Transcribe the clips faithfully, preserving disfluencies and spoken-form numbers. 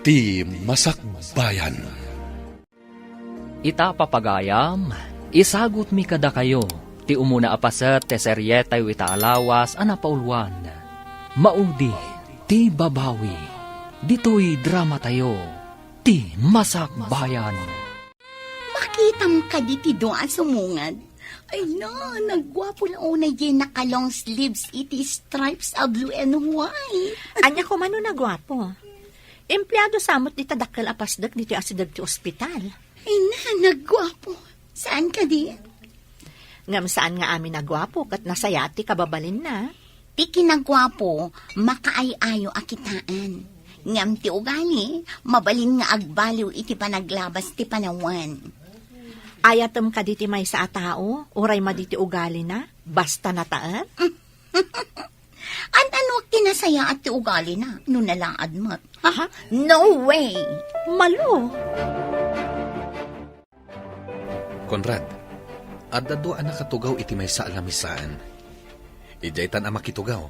Ti Masakbayan. Ita, papagayam, isagutmi kadakayo ti umuna a paset ti serietayo ita a lawas a napauluan. Maudi ti babawi. Ditoy dramatayo, Ti Masakbayan. Makitam kadi ti dua a sumungad? Ay na, nagguapo la unay diay naka-long sleeves iti stripes a blue and white. Ania koma no nagguapo? Empleado sa met dita dakkel a pasdek ditoy asideg ti ospital. Ay na, nagguapo. Saan kadi? Ngem saan nga amin a guapo ket nasayaat ti kababalinna. Ti kinaguapo, makaay-ayo a kitaen. Ngem ti ugali, mabalin nga agbaliw iti panaglabas ti panawen. Ayatem kadi ti maysa a tao, uray madi ti ugalina, basta nataen? An-anuak ti nasayaat ti ugalina, no nalaad met? Ha? No way! Malo! Conrad, adda dua a nakatugaw iti maysa a lamisaan. Idiaytan a makitugaw.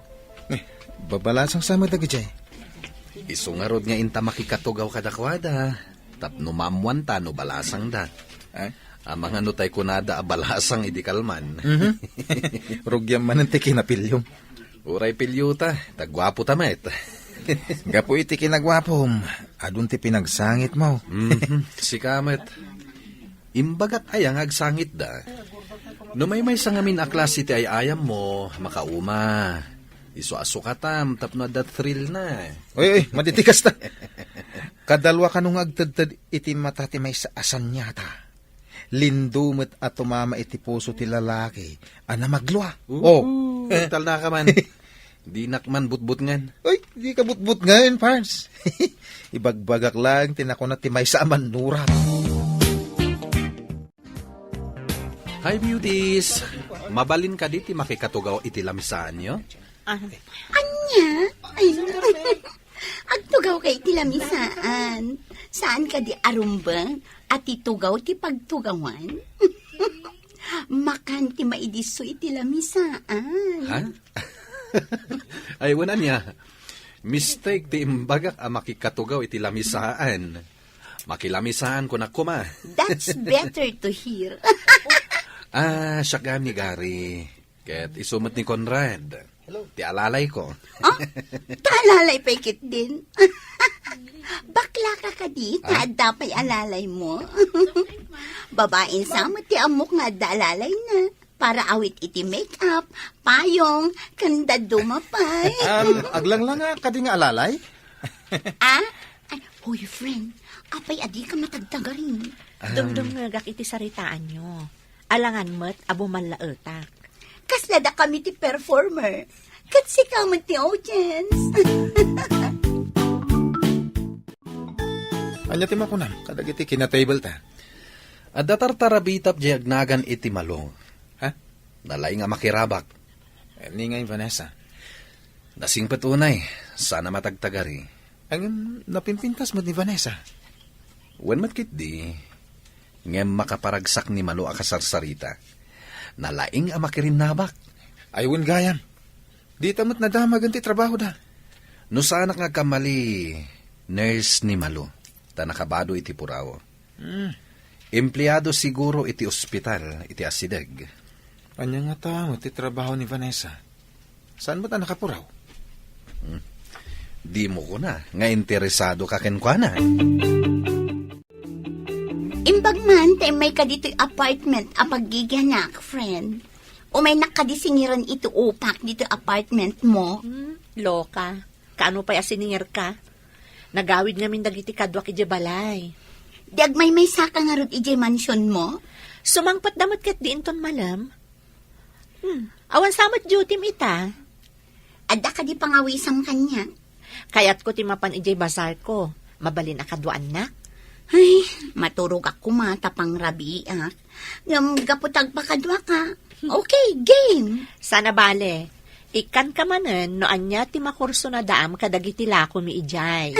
Eh, babalasang sa met dagidiay. Isu ngarud nga inta makikatugaw kadakuada, tapno maammoanta no balasangda. Eh? Amangan no tay kunada a balasang idi kalman. Mhm. Rugiam manen ti kinapiliom. Uray piliota, ta guapota met. Gapu iti kinaguapom, adun ti pinagsangitmo. Mhm, sika met. Imbagak aya nga agsangitda. No maymaysa ngamin a klase ti ay-ayammo, makauma. Isu a sukatam tapno adda thrill na. Oy, oy, madi ti kasta. Kadalua kano nga agtedted iti mata ti maysa a saniata. Lindo met a tumama iti puso ti lalaki a namaglua. Oo, oh. Talna ka man. Dinak man butbutngan. Ay, di ka butbutngan, Pars. Ibagbagak lang ti nakuna ti maysa a mannurat. Hi, beauties! Mabalin kadi ti makikatugaw iti lamisaanyo? Ah. Ania? Ay, agtugaw kay iti lamisaan. Saan kadi a rumbeng a ti tugaw ti pagtugawan? Makan ti maidisso iti lamisaan. Ha? Ay, wen ania. Mistake ti imbagak a makikatugaw iti lamisaan. Makilamisaan ko na koma. That's better to hear. Ah, siak gayam ni Gary. Ket isu met ni Conrad. Hello. Ti alalayko. Ah? Ta alalay pay ketdin? Bakla ka kadi, ta adda pay alalaymo? Babain sa met ti ammok nga adda alalayna. Para awit iti make-up, payong, ken dadduma pay. Um, aglanglanga kadi nga alalay? Ah? Ay, hoy, friend, apay a dika matagtagarin? Um, dumdumngegak iti saritaanyo. Alangan met a bumallaetak. Kasla dakami ti performer. Ket sika met ti audience. Ania ti makunam kadagiti kinatable ta? Adda tartarabitap diay agnagan iti Malo. Ha? Nalaing a makirabak. Eh, ni ngay Vanessa? Nasingpet unay, saan a matagtagari. Ngem napimpintas met ni Vanessa. Wen met ketdi, ngem makaparagsak ni Malo a kasarsarita. Nalaing a makirinnabak. Ay, wen gayam. Dita met nadamagen ti trabahoda. No saanak nga agkamali, nurse ni Malo, ta nakabado iti puraw. Hmm. Empleado siguro iti ospital iti asideg. Ania ngata met ti trabaho ni Vanessa? Saan met a nakapuraw? Hmm. Dimo kuna nga interesado ka kenkuana. Imbag man ta immay ka ditoy apartment a paggigianak, friend. Umaynak kadi singiren iti upak ditoy apartment mo? Hmm, loka. Kaano pay a siningirka? Nagawid ngamin dagiti kaduak idiay balay. Di agmaymaysa ka ngarud idiay mansion mo? Sumangpet da met ket di inton malem. Hmm, awan sa met duty-m ita. Adda kadi pangawisam kaniak? Kayatko ti mapan idiay bazar ko. Mabalin a kaduaannak. Ay, maturogak koma ta pangrabiiak. Ngem gapu ta agpakaduaka. Okay, game. Saan a bale. Ikkanka manen no ania ti makurso nadaam kadagiti lakomi idiay.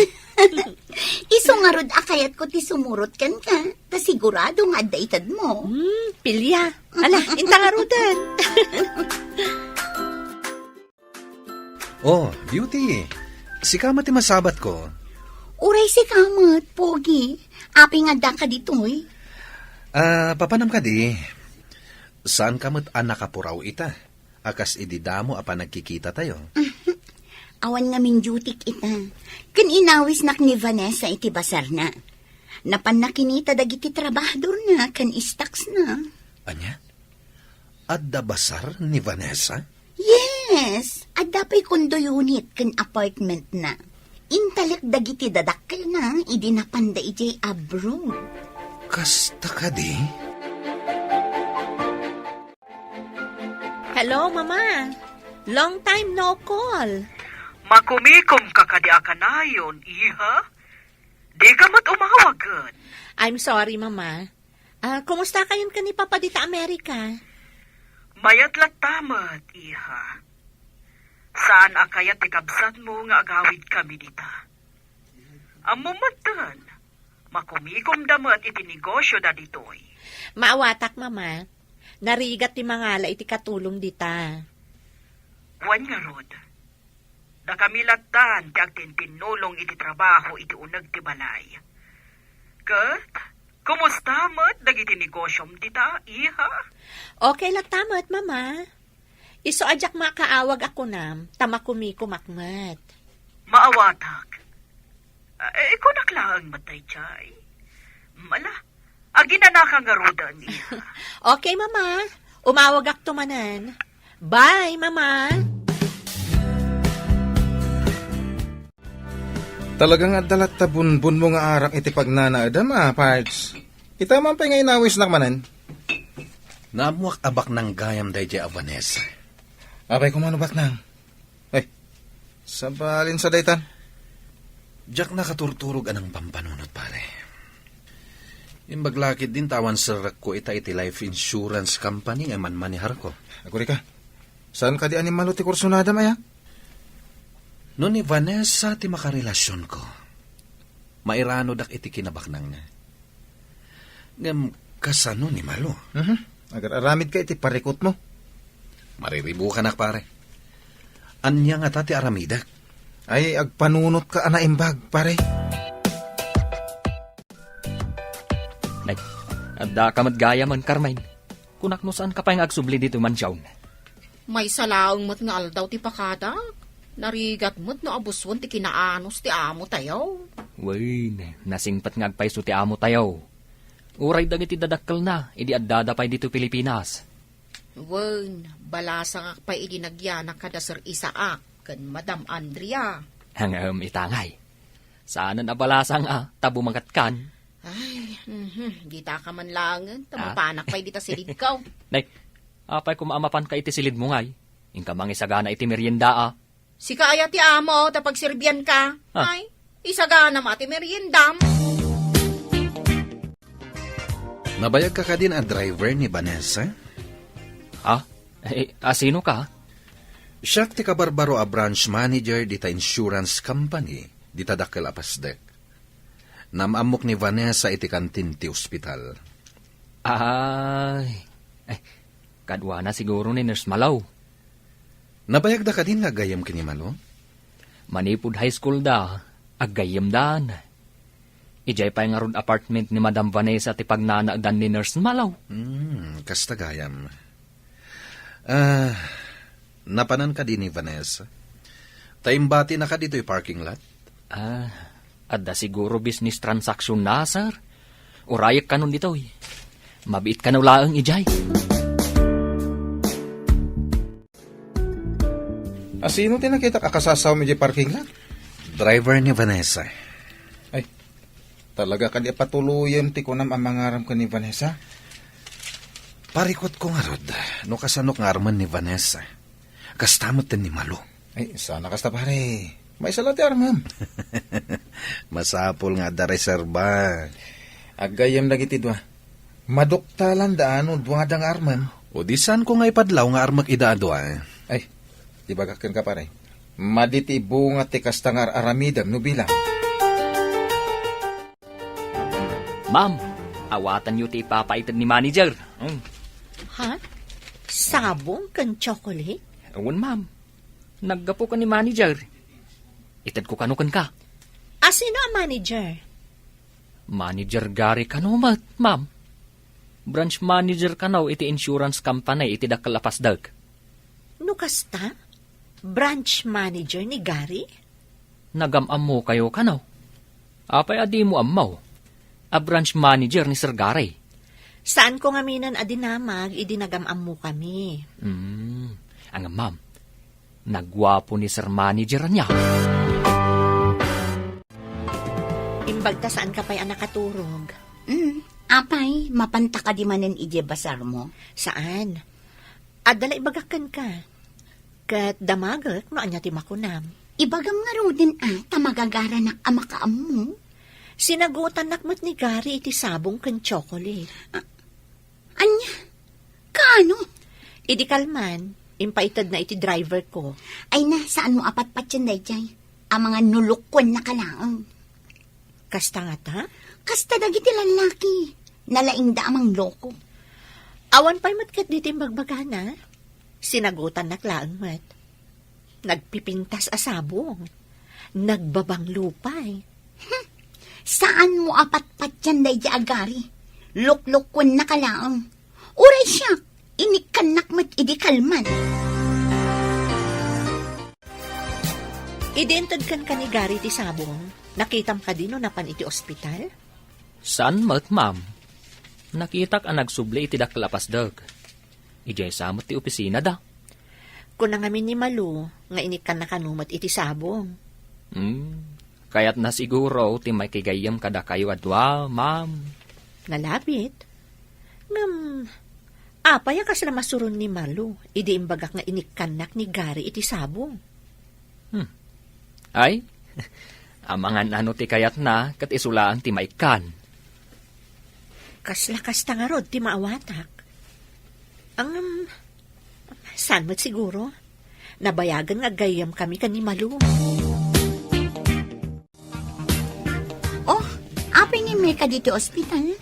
Isu ngarud a kayatko ti sumurot kenka, ta sigurado nga adda itedmo. Hmm, pilia. Ala, inta ngaruden. Oh, Beauty. Sika met ti masabatko. Uray sika met, Pogi. Apay nga addaka ditoy? Ah, papanam kadi, saanka met a nakapuraw ita, a kas idi damo a panagkikitatayo. Awan ngamin dutyk ita. Ken inawisnak ni Vanessa iti basarna. Napanna kinita dagiti trabahadorna ken stocks-na. Ania? Adda basar ni Vanessa? Yes, adda pay condo unit ken apartment-na. Intalek dagiti dadakkelna idi napanda idiay abroad. Kasta kadi? Hello, Mama. Long time no call. Makumikom ka kadi a kanayon, iha? Di ka met umawagen. I'm sorry, Mama. Ah, kumusta kayon ken ni Papa dita Amerika? Mayat latta met, iha. Saan a kayat ti kabsatmo nga agawid kami dita. Ammom metten, makumikomda met iti negosyoda ditoy. Maawatak, Mama. Narigat ti mangala iti katulong dita. Wen ngarud, dakami lattan ti agtintinnulong iti trabaho iti uneg ti balay. Ket, kumusta met dagiti negosyom dita, iha? Okay latta met, Mama. Isu a diak makaawag a kunam, ta makumikomak met. Maawatak. Eh, kunak laeng met daydiay. Mala, aginanaka ngaruden, iha. Okay, Mama. Umawagakto manen. Bye, Mama. Talaga nga adda latta bunbunmo nga arak iti pagnanaedam, a, Pards. Ita man pay nga inawisnak manen. Naammoak a baknang gayam daydiay a Vanessa. Apay koma no baknang? Ay, sabalin sa daytan. Diak nakaturturog a nangpampanunot, pare. Imbag la ketdin ta awan serrekko ita iti life insurance company nga manmaneharko. Agurika, saan kadi a ni Malo ti kursunadam aya? No ni Vanessa ti makarelasionko, mairanodak iti kinabaknangna. Ngem kasano ni Malo? Mhm. Agar-aramidka iti parikutmo. Mariribukanak, pare. Ania ngata ti aramidek? Ay, agpanunotka a naimbag, pare. Nay, addaka met gayamen, Carmen. Kunak no saanka pay nga agsubli ditoy mansion. Maysa laeng met nga aldaw ti pakadak. Narigat met no abusuen ti kinaanus ti amo tayo. Wen, nasingpet nga agpayso ti amo tayo. Uray dagiti dadakkelna, idi addada pay ditoy Pilipinas. Wen, balasangak pay idi nagyanak kada Sir Isaac ken Madam Andrea. Ngem ita ngay, saanen a balasang a, ta bumangatkan. Ay, mhm, dita ka man laengen, ta Ah? mapanak pay dita silidko. Nay, apay koma a mapanka iti silidmo ngay? Inka mangisagana iti merienda a. Sika aya ti amo, ta pagserbianka. Ah. Ay, isagana ma ti meriendam. Nabayagka kadin a driver ni Vanessa? Ha? Eh, asino ka? Siak ti kabarbaro a branch manager dita insurance company, dita dakkel a pasdek. Naam-ammok ni Vanessa iti kantin ti ospital. Ay, eh, kaduana siguro ni Nurse Malo. Nabayagda kadin nga aggayem ken ni Malo? Manipud high school da, aggayyemdan. Idiay pay ngarud apartment ni Madam Vanessa ti pagnanaedan ni Nurse Malo. Hmm, kasta gayam. Ah, napanan kadi ni Vanessa? Ta imbatinaka ditoy parking lot? Ah, adda siguro business transaction na, sir. Urayek kanon ditoy. Mabiit kano laeng idiay. Asino ti nakitak a kasasawam idiay parking lot? Driver ni Vanessa. Ay, talaga kadi a patuloyen ti kunam a mangaram ken ni Vanessa? Parikutko ngarud, no kasanok nga armen ni Vanessa. Kasta met ken ni Malo. Ay, sana kasta, pare. Maysa la ti armem. Masapul nga adda reserba. Aggayem dagiti dua. Maduktalan da ano duada nga armem. O di saan ko nga ipadlaw nga armek ida a dua. Ay, di bagak kenka, pare. Madi ti bunga ti kasta nga ar-aramidem no bilang. Ma'am, awatanyo ti ipapaited ni manager. Mm. Ha? Sabong ken chocolate? Wen, ma'am. Naggapu ken ni manager. Itedko kano kenka. A sino a manager? Manager Gary kano met, ma'am. Branch manager kano iti insurance company iti dakkel a pasdek. No kasta, branch manager ni Gary? Nagam-ammokayo kano? Apay a dimo ammo? A branch manager ni Sir Gary. Saanko ngaminen a dinamag idi nagam-ammokami. Hmm, ngem ma'am, nagguapo ni Sir Manager ania. Imbagta saanka pay a nakaturog. Hmm, apay, mapanta kadi manen idiay basarmo? Saan? Adda la ibagak kenka. Ket damagek no ania ti makunam. Ibagam ngaruden a ta magagaranak a makaammo. Sinagutannak met ni Gary iti sabong ken chocolate. A-, ania? Kaano? Idi kalman, impaitedna iti driver ko. Ay na, saanmo a patpatien daydiay? Amangan no lokuennaka laeng. Kasta ngata? Kasta dagiti lallaki. Nalaingda a mangloko. Awan pay met ketdi ti imbagbagana. Sinagutannak laeng met. Nagpipintas a sabong. Nagbabanglo pay. Hmm. Saanmo a patpatien daydiay a Gary? Loklokuennaka laeng. Uray siak, inikkannak met idi kalman. Idi inted kenka ni Gary ti sabong, nakitam kadi no napan iti ospital? Saan met, ma'am. Nakitak a nagsubli iti dakkel a pasdek. Idiay sa met ti opisinada. Kuna ngamin ni Malu nga inikkanna kano met iti sabong. Hmm, kayatna siguro ti makigayyem kadakayo a dua, ma'am. Nalabit. Ngem, apay a kasla masuron ni Malu idi imbagak nga inikkannak ni Gary iti sabong? Hmm. Ay, amangan ano ti kayatna, ket isu laeng ti maikkan. Kasla kasta ngarud ti maawatak. Ngem, saan met siguro? Nabayagen nga aggayyemkami ken ni Malu. Oh, apay nga immay kadi ti ospital?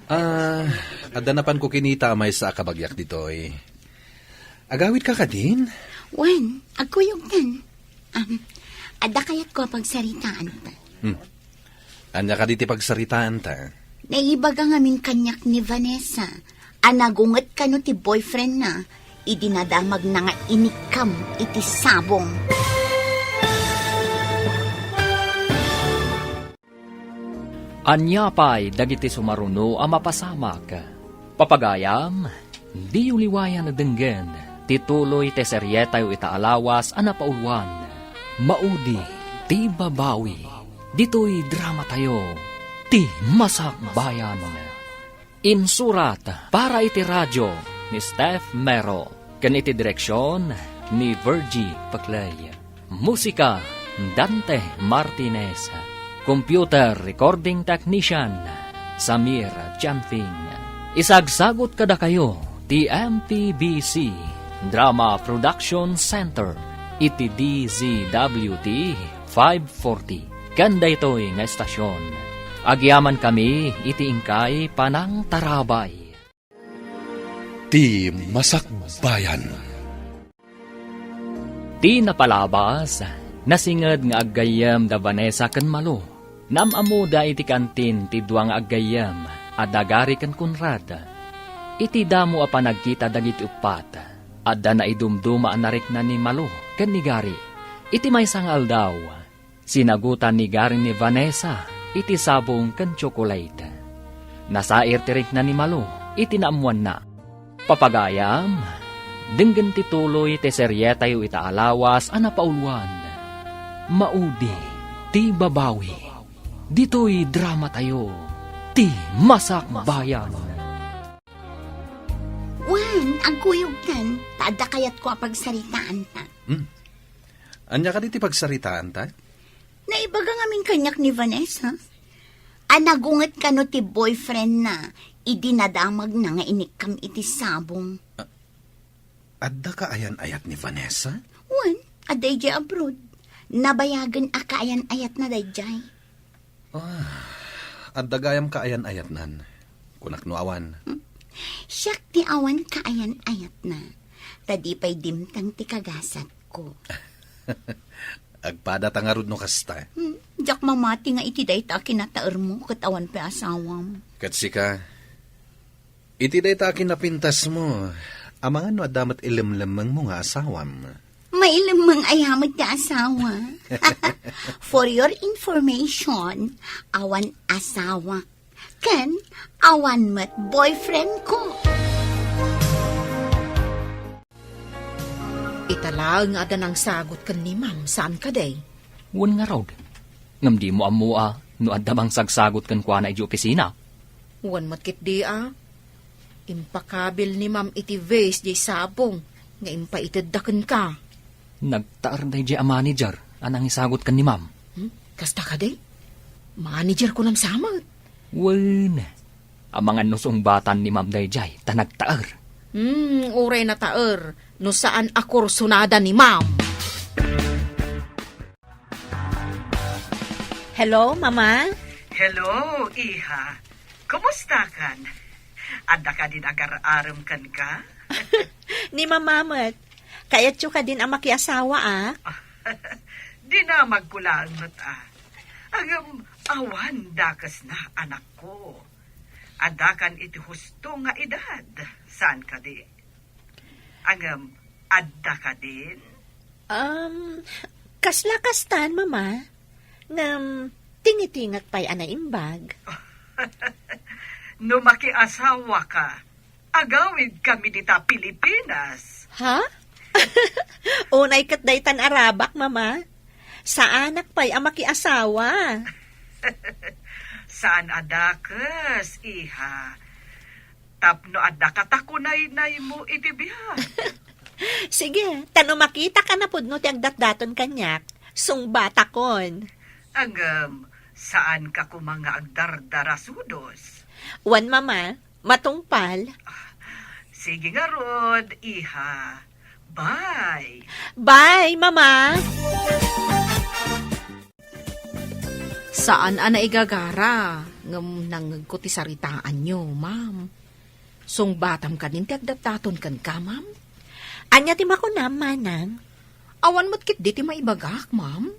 Ah, adda napanko kinita a maysa a kabagiak ditoy. Agawidka kadin? Wen, agkuyogtan. Am, adda kayatko a pagsaritaanta. Hmm. Ania kadi ti pagsaritaanta? Naibaga ngamin kaniak ni Vanessa a nagunget kano ti boyfriendna idi nadamagna nga inikkam iti sabong. Ania pay dagiti sumaruno a mapasamak? Papagayam, diyo liwayan a denggen ti tuloy ti serietayo ita a lawas a napauluan, Maudi ti Babawi, ditoy dramatayo, Ti Masakbayan. Insurat para iti radio ni Steph Mero, ken iti direksion ni Virgie Paclay. Musika, Dante Martinez. Computer recording technician, Samir Chanfing. Isagsagut kadakayo ti M P B C Drama Production Center iti D Z W T five forty. Ken daytoy nga estasion, agyamankami iti inkay panangtarabay. Ti Masakbayan. Ti napalabas, nasinged nga aggayyem da Vanessa ken Malu. Naam-ammoda iti kantin ti dua nga aggayyem a da Gary ken Conrad. Iti damo a panagkita dagiti uppat, adda naidumduma a narikna ni Malu ken ni Gary. Iti maysa nga aldaw, sinagutan ni Gary ni Vanessa iti sabong ken tsokolate. Nasair ti rikna ni Malu iti naammoanna. Papagayam, denggen ti tuloy ti serietayo ita a lawas a napauluan, Maudi ti Babawi. Ditoy dramatayo, Ti Masakbayan. Wen, agkuyogtan, ta adda kayatko a pagsaritaanta. Hmm. Ania kadi ti pagsaritaanta? Naibaga ngamin kaniak ni Vanessa a nagunget kano ti boyfriendna idi nadamagna nga inikkam iti sabong. A-, adda kaayan-ayat ni Vanessa? Wen, adda idiay abroad. Nabayagen a kaayan-ayatna daydiay. Ah, adda gayam kaayan-ayatnan. Kunak no awan. Hmm? Siak ti awan kaayan-ayatna. Ta di pay dimteng ti kagasatko. Agpadata ngarud no kasta. Hmm, diak mamati nga iti dayta a kinataermo ket awan pay asawam. Ket sika, iti dayta a kinapintasmo, amangan no adda met ilemlemmengmo nga asawam. Mailemmeng aya met ti asawa. For your information, awan asawa. Ken awan met boyfriend ko. Ita laeng nga adda nangsagot ken ni Ma'am, saan kadi? Wen ngarud. Ngem dimo ammo a no adda mangsagsagot kenkuana idiay opisina? Wen met ketdi a. Impakabil ni Ma'am iti vase diay sabong nga impaitedda kenka. Nagtaer daydiay a manager a nangisagot ken ni Ma'am. Hmm? Kasta kadi? Manager ko namsamet. Wen, amangan no sungbatan ni Ma'am daydiay ta nagtaer. Hmm, uray nataer no saan a kursonada ni Ma'am. Hello, Mama? Hello, iha. Kumustakan? Adda kadin agar-arem kenka? Ni Mama met. Kayatyo kadin a makiasawa, a? Dinamagko laeng met, a. Ngem, awan dakesna, anakko. Addakan iti husto nga edad, saan kadi? Ngem, adda kadin? Um, kasla kastan, Mama. Ngem, tingitingak pay a naimbag. No makiasawaka, agawidkami dita Pilipinas. Ha? Unay ket daytan a rabak, Mama. Saanak pay a makiasawa. Saan a dakes, iha. Tapno adda katakunaynaymo iti biag. Sige, ta no makitaka napudno ti agdatdaton kaniak, sungbatakon. Ngem, saanka koma nga agdardarasudos? Wen, Mama, matungpal. Sige ngarud, iha. Bye. Bye, Mama. Saan a naigagara, ngem nangngegko ti saritaanyo, Ma'am. Sungbatam kadin ti agdatdaton kenka, Ma'am? Ania ti makunam, Manang? Awan met ketdi ti maibagak, Ma'am.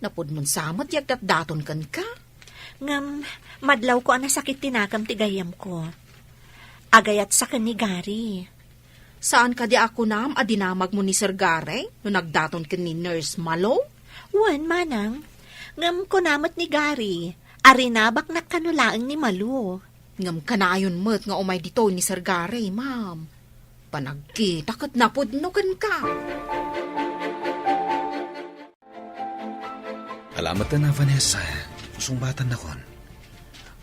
Napudnon sa met ti agdatdaton kenka. Ngem, madlawko a nasakit ti nakam ti gayyemko. Agayatsa ken ni Gary. Saan kadi a kunam a dinamagmo ni Sir Gary no nagdaton ken ni Nurse Malo? Wen, Manang. Ngem kuna met ni Gary, a rinabaknak kano laeng ni Malo. Ngem kanayon met nga umay ditoy ni Sir Gary, Ma'am. Panagkita ket napudno kenka. Ala met a, Vanessa, sungbatannakon.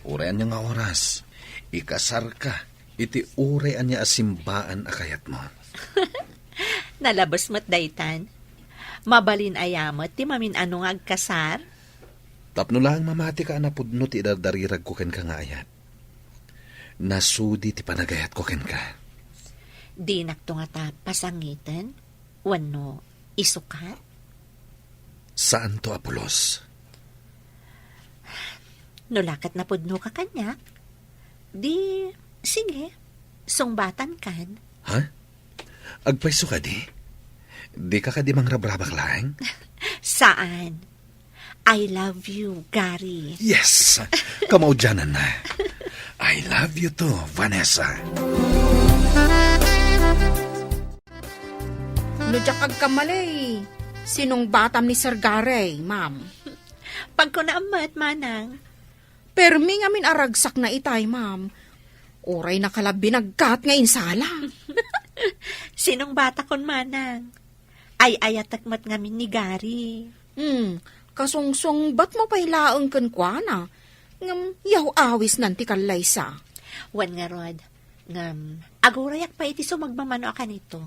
Uray ania nga oras, ikasarka iti uray ania a simbaan a kayatmo. Nalabes met daytan. Mabalin aya met ti mamin-ano nga agkasar? Tapno laeng mamatika a napudno ti idardariragko kenka nga ayat. Nasudi ti panagayatko kenka. Dinakto ngata pasangiten wenno isukat? Saanto a pulos. No la ket napudnoka kaniak, di, sige, sungbatankan. Ha? Agpayso kadi? Dika kadi mangrabrabak laeng? Saan? I love you, Gary. Yes! Kamaudiananna. I love you too, Vanessa. No diak agkamali, sinungbatam ni Sir Gary, Ma'am. Pagkunaam met, Manang. Permi ngamin a ragsakna itay, Ma'am. Uray nakalabi nagkat nga insala. Sinungbatakon, Manang. Ay-ayatek met ngamin ni Gary. Hmm, kasungsungbatmo pay laeng kenkuana. Ngem yaw-awisnan ti kallaysa. Wen ngarud, ngem agurayak pay iti sumagmamano a kanito.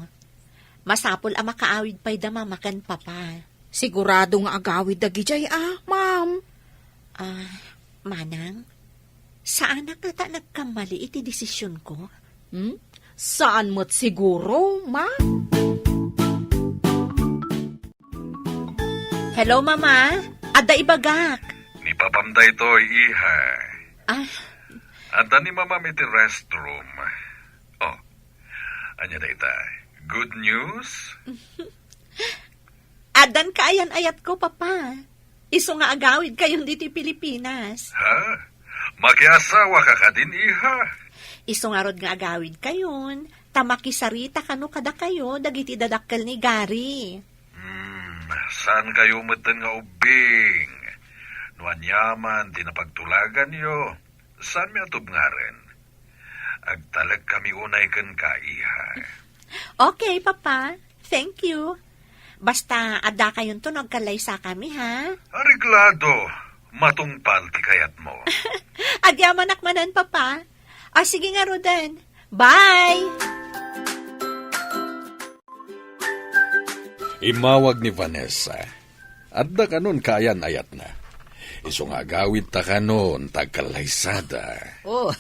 Masapul a makaawid pay da Mama ken Papa. Sigurado nga agawid dagidiay a, Ma'am. Ah, Manang, saanak ngata nagkammali iti desisionko? Hmm? Saan met siguro, Ma'am? Hello, Mama. Adda ibagak. Ni Papam daytoy, iha. Ah. Adda ni Mamam iti restroom. Oh, ania dayta? Good news? Addan kaayan-ayatko, Papa. Isu nga agawidkayon ditoy Pilipinas. Ha? Makiasawaka kadin, iha? Isu ngarud nga agawidkayon, ta makisarita kano kadakayo dagiti dadakkel ni Gary. Hmm, saankayo metten nga ubbing? No aniaman ti napagtulaganyo, saanmi a tubngarem. Agtalek kami unay kenka, iha. Okay, Papa. Thank you. Basta, addakayonto no agkallaysakami, ha? Areglado. Matungpal ti kayatmo. Agyamanak manen, Papa. O, sige ngaruden. Bye! Immawag ni Vanessa. Adda kanon kaayan-ayatna. Isu nga agawidta kanon ta agkallaysada. Oh,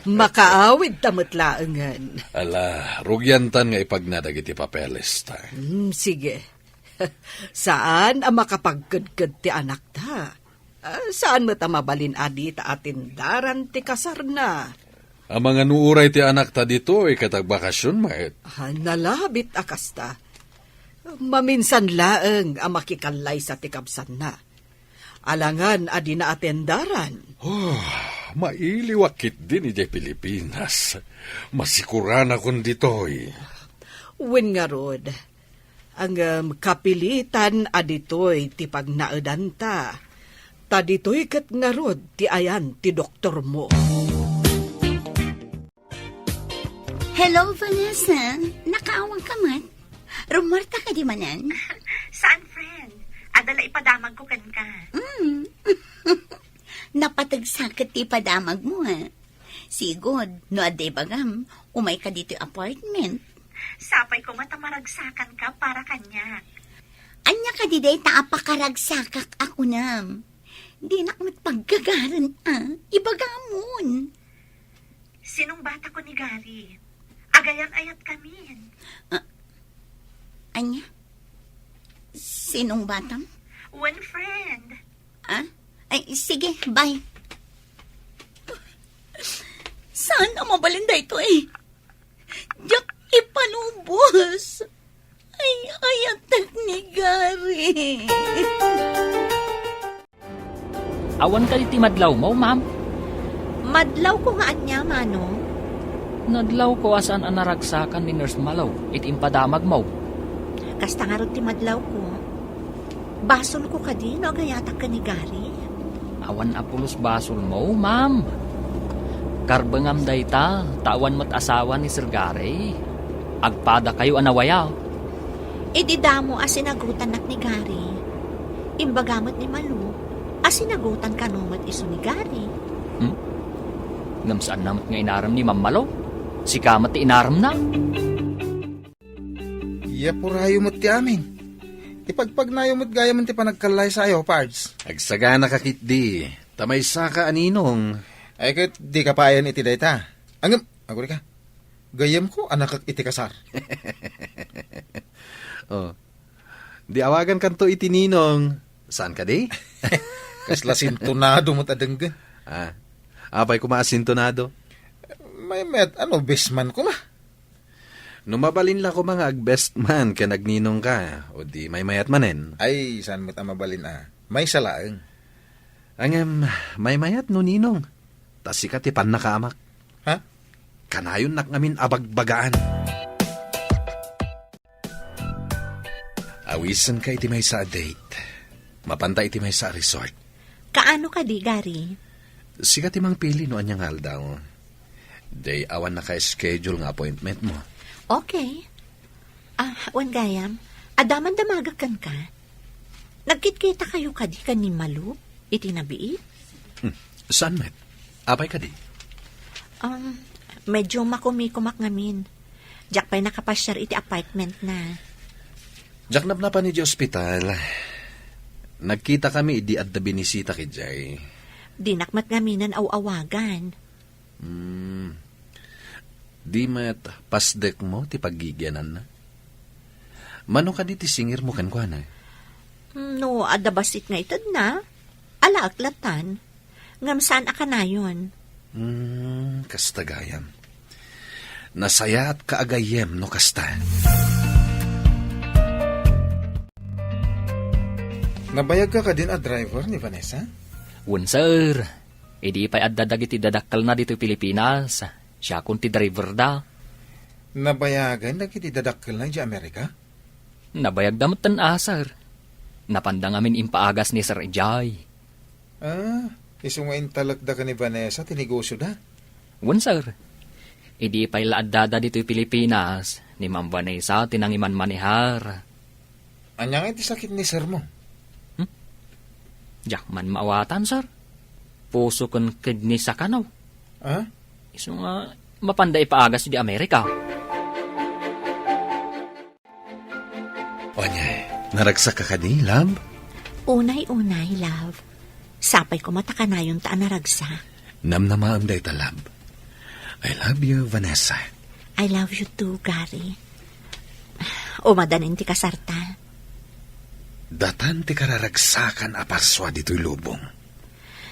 makaawidta met laengen. Ala, rugiantan nga ipagna dagiti papelesta. Hmm, sige. Saan a makapagkedked ti anakta. Ah, saan met a mabalin a dita atendaran ti kasarna. Amangan no uray ti anakta ditoy ket agbakasyon met. Ah, nalabit a kasta. Maminsan laeng a makikallaysa ti kabsanna. Alangan a dina atendaran. Oh, mailiwak ketdin idiay Pilipinas. Masikuranakon ditoy. Wen ngarud, ngem kapilitan a ditoy ti pagnaedanta. Ta ditoy ket ngarud ti ayan ti doktormo. Hello, Vanessa. Nakaawagka met? Rummuarta kadi manen? Saan, friend? Adda la ipadamagko kenka. Mm. Napateg sa ket ti ipadamagmo, ha? Sigud, no adda ibagam, umayka ditoy apartment. Sapay koma ta maragsakanka para kaniak. Ania kadi dayta a pakaragsakak a kunam? Dinak met paggagaren, a. Ibagamon. Sinungbatakon ni Gary. Agayan-ayatkamin. Ah, ania? Sinungbatam? Wen, friend. Ah? Ay, sige, bye. Saan a mabalin daytoy? Diak ipanubos. Ay, ayatek ni Gary. Awan kadi ti madlawmo, ma'am? Madlawko nga ania, Manong? Nadlawko a saan a naragsakan ni Nurse Malo iti impadamagmo. Kasta ngarud ti madlawko. Basolko kadi no agayatak ken ni Gary? Awan a pulos basolmo, ma'am. Karbengam dayta, ta awan met asawa ni Sir Gary. Agpadakayo a nawaya. Idi damo a sinagutannak ni Gary, imbaga met ni Malo a sinagutan kano met isu ni Gary. Hmm? Ngem saanna met nga inarem ni Ma'am Malo? Sika met ti inaremna. Yapurayo met ti amin. Ipagpagnayo met gayam ti panagkallaysayo, Pards. Agsaganaka ketdi, ta maysaka a ninong. Ay, ket dika payen iti dayta. Ngem, agurika. Gayyemko a nakek iti kasar. Oh. Di awagankanto iti ninong. Saan kadi? Kasla sintonado met a denggen. Ah. Apay koma a sintonado? Maymayat a no best man koma. No mabalin la koma nga ag-best man ken agninongka, o di maymayat manen. Ay, saan met a mabalin a. Maysa laeng. Ngem, maymayat no ninong. Ta sika ti pannakaamak. Ha? Kanayonnak ngamin a bagbagaan. Awisenka iti maysa a date. Mapanta iti maysa a resort. Kaano kadi, Gary? Sika ti mangpili no ania nga aldaw. Day awan naka-schedule nga appointment mo. Okay. Ah, wen gayam, adda man damagek kenka. Nagkitkitakayo kadi ken ni Malu iti nabiit? Hmm, saan met? Apay kadi? Um, medyo makumikumak ngamin. Diak pay nakapasiar iti apartment na. Diak napnapan idiay ospital. Nagkita kami idi adda binisita idiay. Dinak met ngaminen aw-awagan. Hmm. Di met pasdek mo ti paggigiananna? Mano kadi ti singir mo kenkuana? Hmm, no adda bassit nga itedna, alaek latan. Ngem saan a kanayon. Hmm, kasta gayam. Nasayaat ka a gayyem no kasta. Nabayagka kadin a driver ni Vanessa? Wen, sir. Idi pay adda dagiti dadakkelna ditoy Pilipinas, siakon ti driverda. Nabayagen dagiti dadakkelna idiay Amerika? Nabayagda metten a, sir. Napanda ngamin impaagas ni Sir idiay. Ah, isu nga intalekda ken ni Vanessa ti negosioda? Wen, sir. Idi pay la addada ditoy Pilipinas, ni Ma'am Vanessa ti nangimanmanehar. Ania nga iti sakit ni sir mo? Hmm? Diak man maawatan, sir. Puso ken kidney sa kanaw. Ah? Isu nga mapanda ipaagas idiay Amerika. Ania, naragsak ka kadi, love? Unay-unay, love. Sapay koma ta kanayonta a naragsak. Namnamaem dayta, love. I love you, Vanessa. I love you too, Gary. Umadanin ti kasarta. Datan ti kararagsakan a parsua ditoy lubong.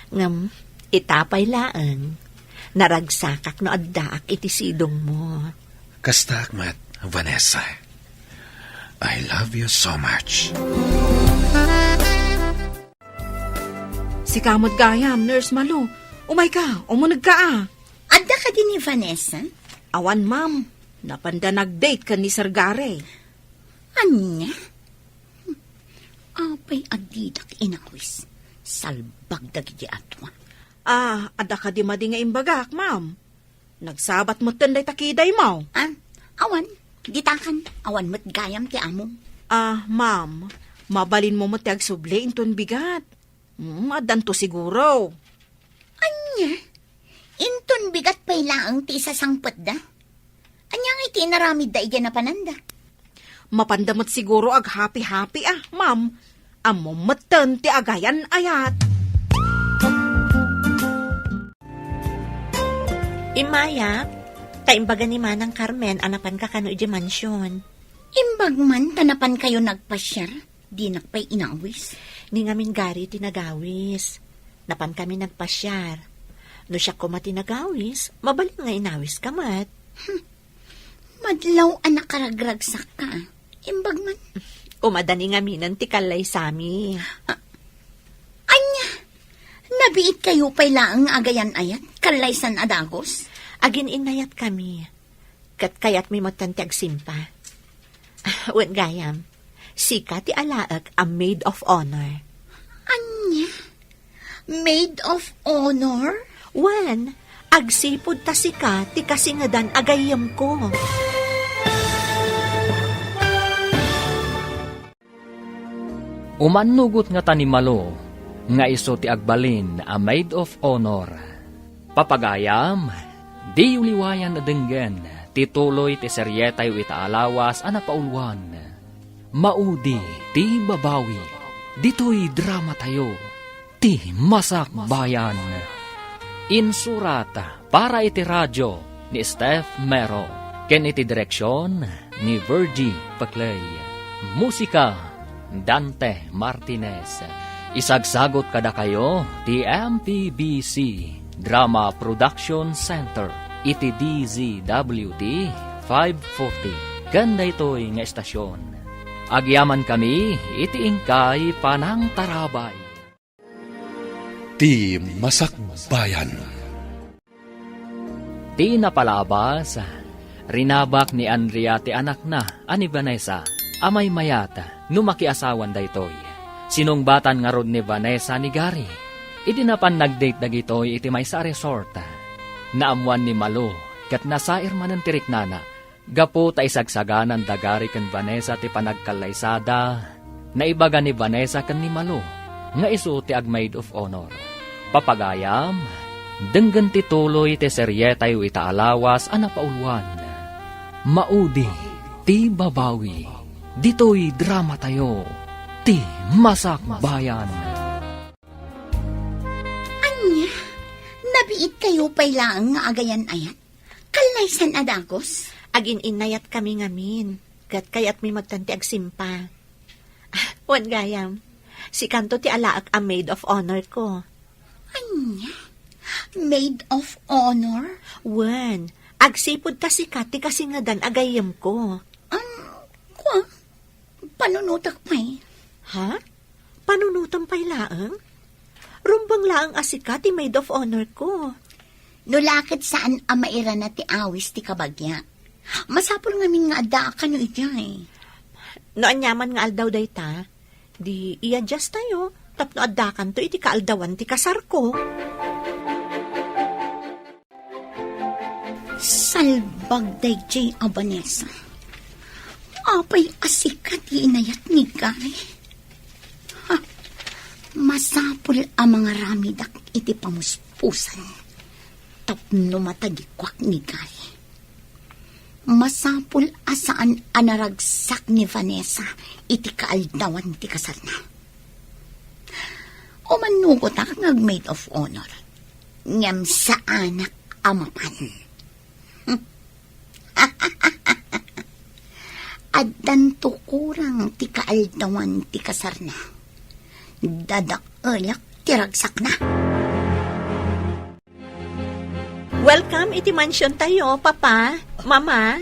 Ngem, ita pay laeng, naragsakak no addaak iti sidongmo. Kastaak met, Vanessa. I love you so much. Sika met gayam, Nurse Malu. Umayka, umunegka a. Adda kadi ni Vanessa? Awan, ma'am. Napanda nag-date ken ni Sir Gary. Ania? Apay a didak inawis? Salbag dagiti atua. Ah, adda kadi madi nga imbagak, ma'am? Nagsabat metten dayta kidaymo. Ah, awan. Ditakan, awan met gayam ti amom. Ah, ma'am, mabalinmo met ti agsubli inton bigat. Hmm, addanto siguro. Ania? Inton bigat pay laeng ti isasangpetda? Ania nga iti inaramidda idiay napananda? Mapanda met siguro aghapi-hapi a, ma'am. Ammom metten ti agayan-ayat. Immayak, ta imbaga ni Manang Carmen a napanka kano idiay mansion. Imbag man ta napankayo nagpasiar, dinak pay inawis. Ni ngamin Gary ti nagawis. Napankami nagpasiar. No siak koma ti nagawis, mabalin nga inawiska met. Hmm. Madlaw a nakaragragsakka. Imbag man. Umadani ngaminen ti kallaysami. Ah, ania? Nabiitkayo pay laeng nga agayan-ayat, kallaysan a dagus? Agin-innayatkami. Ket kayatmi metten ti agsimpa. Wen gayam, sika ti alaek a maid of honor. Ania? Maid of honor? Wen, agsipud ta sika ti kasingedan a gayyemko. Umannugot ngata ni Malo nga isu ti agbalin a maid of honor. Papagayam, diyo liwayan a denggen ti tuloy ti serietayo ita a lawas a napauluan, Maudi ti Babawi. Ditoy dramatayo, Ti Masakbayan. Insurat para iti radio ni Steph Mero, ken iti direksion ni Virgie Paclay. Musika, Dante Martinez. Isagsagot kadakayo ti M P B C Drama Production Center iti D Z W T five forty ken daytoy nga estasion. Agyamankami iti inkay panangtarabay. Ti Masakbayan. Ti napalabas, rinabak ni Andrea ti anakna a ni Vanessa a maymayat no makiasawan daytoy. Sinungbatan ngarud ni Vanessa ni Gary. Idi napan nag-date dagitoy iti maysa a resort, naammoan ni Malo ket nasair manen ti riknana. Gapu ta isagsagananda Gary ken Vanessa ti panagkallaysada, naibaga ni Vanessa ken ni Malo nga isu ti ag-maid of honor. Papagayam, denggen ti tuloy ti serietayo ita a lawas a napauluan, Maudi ti Babawi. Ditoy dramatayo, Ti Masakbayan. Ania? Nabiitkayo pay laeng nga agayan-ayat? Kallaysan a dagus? Agin-innayatkami ngamin, ket kayatmi metten ti agsimpa. Wen gayam, sikanto ti alaek a maid of honor ko. Ania? Maid of honor? Wen, agsipud ta sika ti kasingedan a gayyemko. Am, kua, panunotek pay. Ha? Panunotem pay laeng? Rumbeng laeng a sika ti maid of honor ko. No la ket saan a mairana ti awis ti kabagia, masapul ngamin nga addaak kano idiay. No aniaman nga aldaw dayta, di i-adjust tayo tapno addakanto iti kaaldawan ti kasarko. Salbag daydiay a Vanessa. Apay a sika ti inayat ni Gary? Ha? Masapul a mangaramidak iti pamuspusan tapno matagikuak ni Gary. Masapul a saan a naragsak ni Vanessa iti kaaldawan ti kasarna. Umanugotak nga ag-maid of honor, ngem saanak a mapan. Addanto kurang ti kaaldawan ti kasarna. Dadaelak ti ragsakna. Welcome iti mansion tayo, Papa, Mama.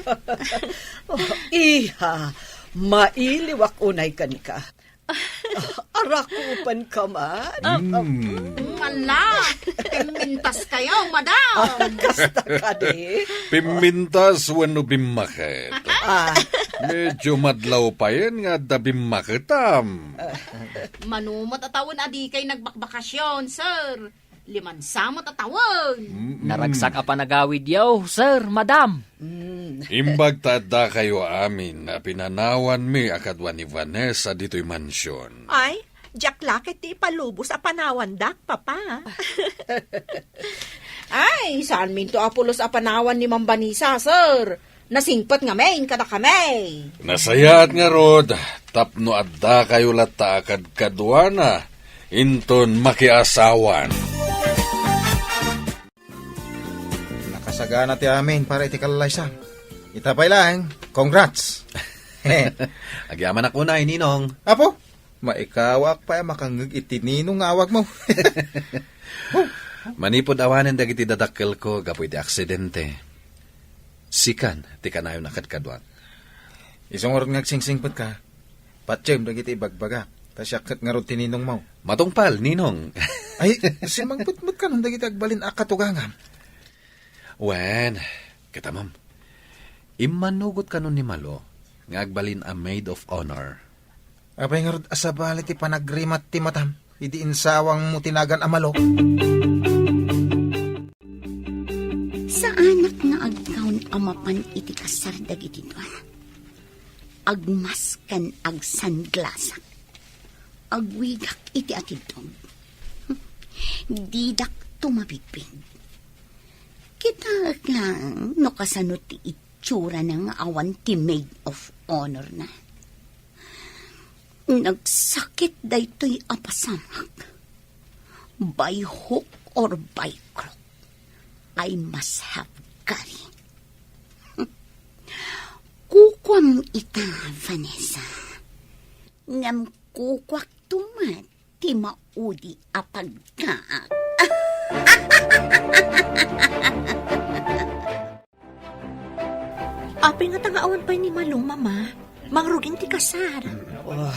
Oh, iha, mailiwak unay kenka. Arakupan ka man? Mm. Ala, pimmintas kayo, madam. Ah, kasta kadi? Pimmintas wenno bimmaket? Ah. Medyo madlaw payen nga adda bimmaketam. Mano met a tawen a dikay nagbakbakasyon, sir. Limansa met a tawen. Mm-mm. Naragsak a panagawidyo, sir, madam. Mm. Imbag ta addakayo amin a pinanawanmi a kadua ni Vanessa ditoy mansion. Ay, diak la ket ti ipalubos a panawandak, Papa. Ay, saanminto a pulos a panawan ni Ma'am Vanessa, sir. Nasingpet ngamin kadakami. Nasayaat ngarud, tapno addakayo latta a kadkaduana inton makiasawan. Nakasagana ti amin para iti kallaysa. Ita pay laeng, congrats. Agyamanak unay, Ninong. Apo, maikawak pay a makangngeg iti Ninong nga awagmo. Manipud awanen dagiti dadakkelko gapu iti aksidente, sikan ti kanayon a kadkaduak. Isu ngarud nga agsingsingpetka, patiem dagiti ibagbagak, ta siak ket ngarud ti ninongmo. Matungpal, Ninong. Ay, simmangpet met kanon dagiti agbalin a katugangam. Wen, kita, ma'am. Immanugot kanon ni Malo nga agbalin a maid of honor. Apay ngarud a sabali ti panagrimat ti matam idi insawangmo ti nagan a Malo? Saanak nga agkaon a mapan iti kasar dagiti dua. Agmask ken agsanglasak. Agwigak iti atidog. Didak tumabigpig. Kitaek laeng no kasano ti itsurana nga awan ti maid of honor na. Nagsakit daytoy a pasamak. By hook or by crook, I must have Gary. Kukuam ita, Vanessa. Ngem kukuakto met ti maudi a pagkaak. Apay ngata nga awan pay ni Malo, Mama? Mangrugin ti kasar. Ah,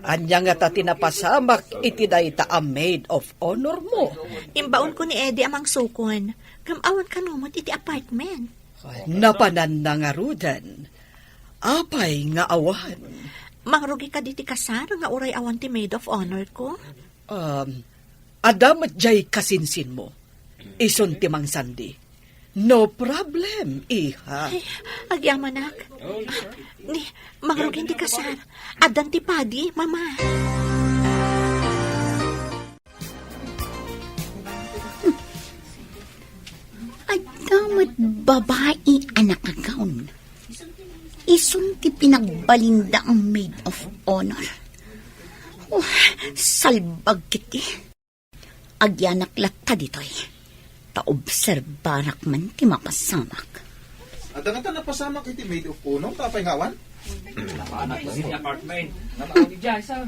ania ngata ti napasamak iti dayta a maid of honor mo? Imbaonko ni Eddie a mangsukon. Ngem awan kano met iti apartment. Napananna ngaruden. Apay nga awan? Mangrugi kadi ti kasar nga uray awan ti maid of honor ko? Um, adda met diay kasinsinmo. Isun ti mangsandi. No problem, iha. Ay, agyamanak. Ni, mangrugin ti kasar. Addan ti padi, Mama. Adda met babai a nakagawn. Isun ti pinagbalinda a maid of honor. Oh, salbag kiti. Agyanak latta ditoy. Ta obserbarak man ti mapasamak. Adda ngata napasamak iti maid of honor, ta apay nga awan? Napanak iti apartment. Nanaw ni Jai, sir.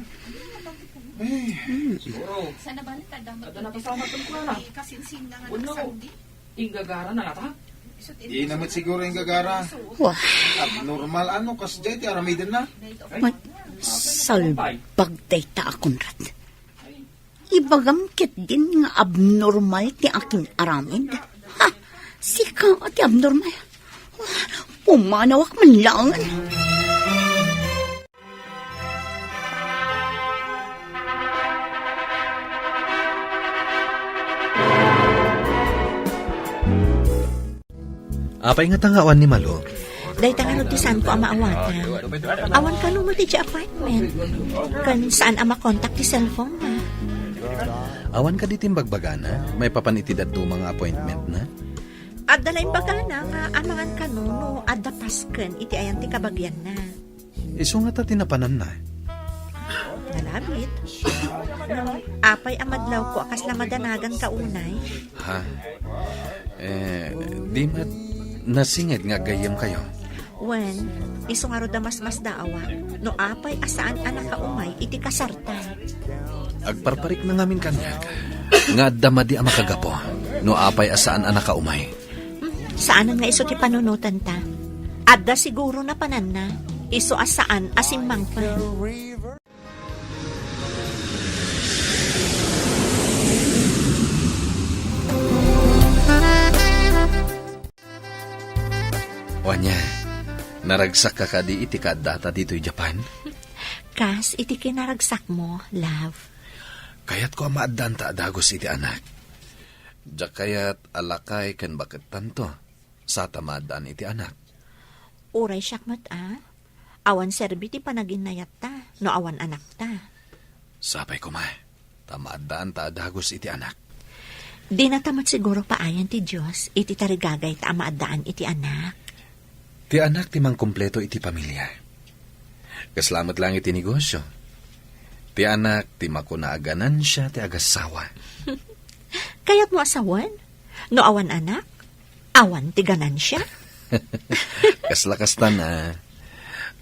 Ay. Siguro. Adda napasamak ken kuana. Kasinsin na nga nagsandi. Inggagara na ngata? Di na met siguro inggagara. Wah. Abnormal, ano, kasdiay ti aramidenna? Ay. Mat-, Salbag dayta a Conrad. Ibagam ketdin nga abnormal ti akin-aramid. Ha? Sika ti abnormal. Pumanawak man laeng. Apay ngata nga awan ni Malo? Dayta ngarud ti saanko a maawatan. Awan kano met idiay apartment. Ken saan a makontak ti cellphone na. Awan kadi ti imbagbagana maipapan iti dadduma nga appointment na? Adda la imbagana nga amangan kano no adda pasken iti ayan ti kabagianna. Isu ngata ti napananna. Nalabit. Apay a madlawko a kasla madanagan ka unay? Ha? Eh, di met nasinged nga aggayyemkayo. Wen, isu ngarud a masmasdaawak no apay a saan a nakaumay iti kasarta. Agparparikna ngamin kaniak nga adda madi a makagapu no apay a saan a nakaumay. Hmm, saanen nga isu ti panunotanta. Adda siguro napananna, isu a saan a simmangpet. O ania, naragsakka kadi iti kaaddata ditoy Japan? Kas iti kinaragsakmo, love. Kayatko a maaddaanta a dagus iti anak. Diak kayat a lakay ken bakettanto, sa ta maaddaan iti anak. Uray siak met a, awan serbi ti panaginnayatta no awan anakta. Sapay koma, ta maaddaanta a dagus iti anak. Dinata met siguro paayan ti Dios iti tarigagayta a maaddaan iti anak. Ti anak ti mangkumpleto iti pamilia. Kasla met laeng iti negosio. Ti anak ti makuna a ganansia ti agassawa. Kayatmo a sawen? No awan anak, awan ti ganansia? Kasla kastan a.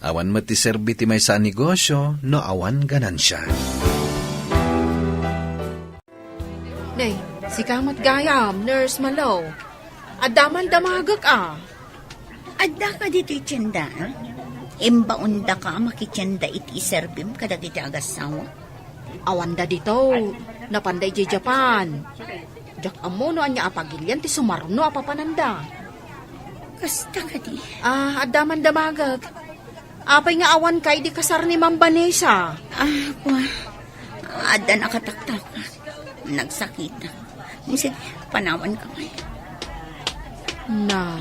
Awan met ti serbi ti maysa a negosio no awan ganansia. Nay, sika met gayam, Nurse Malo. Adda man damagek a. Adda ka ditoy tienda? Imbaondaka a makitienda iti iserbim kadagiti agassawa? Awanda dito. Napanda idiay Japan. Diak ammo no ania a pagilian ti sumarno a papananda. Kasta kadi? Ah, adda man damagek. Apay nga awan ka idi kasar ni Ma'am Vanessa? Ah, kua. Adda nakataktak. Nagsakit. Sige, panawan ka man. Na,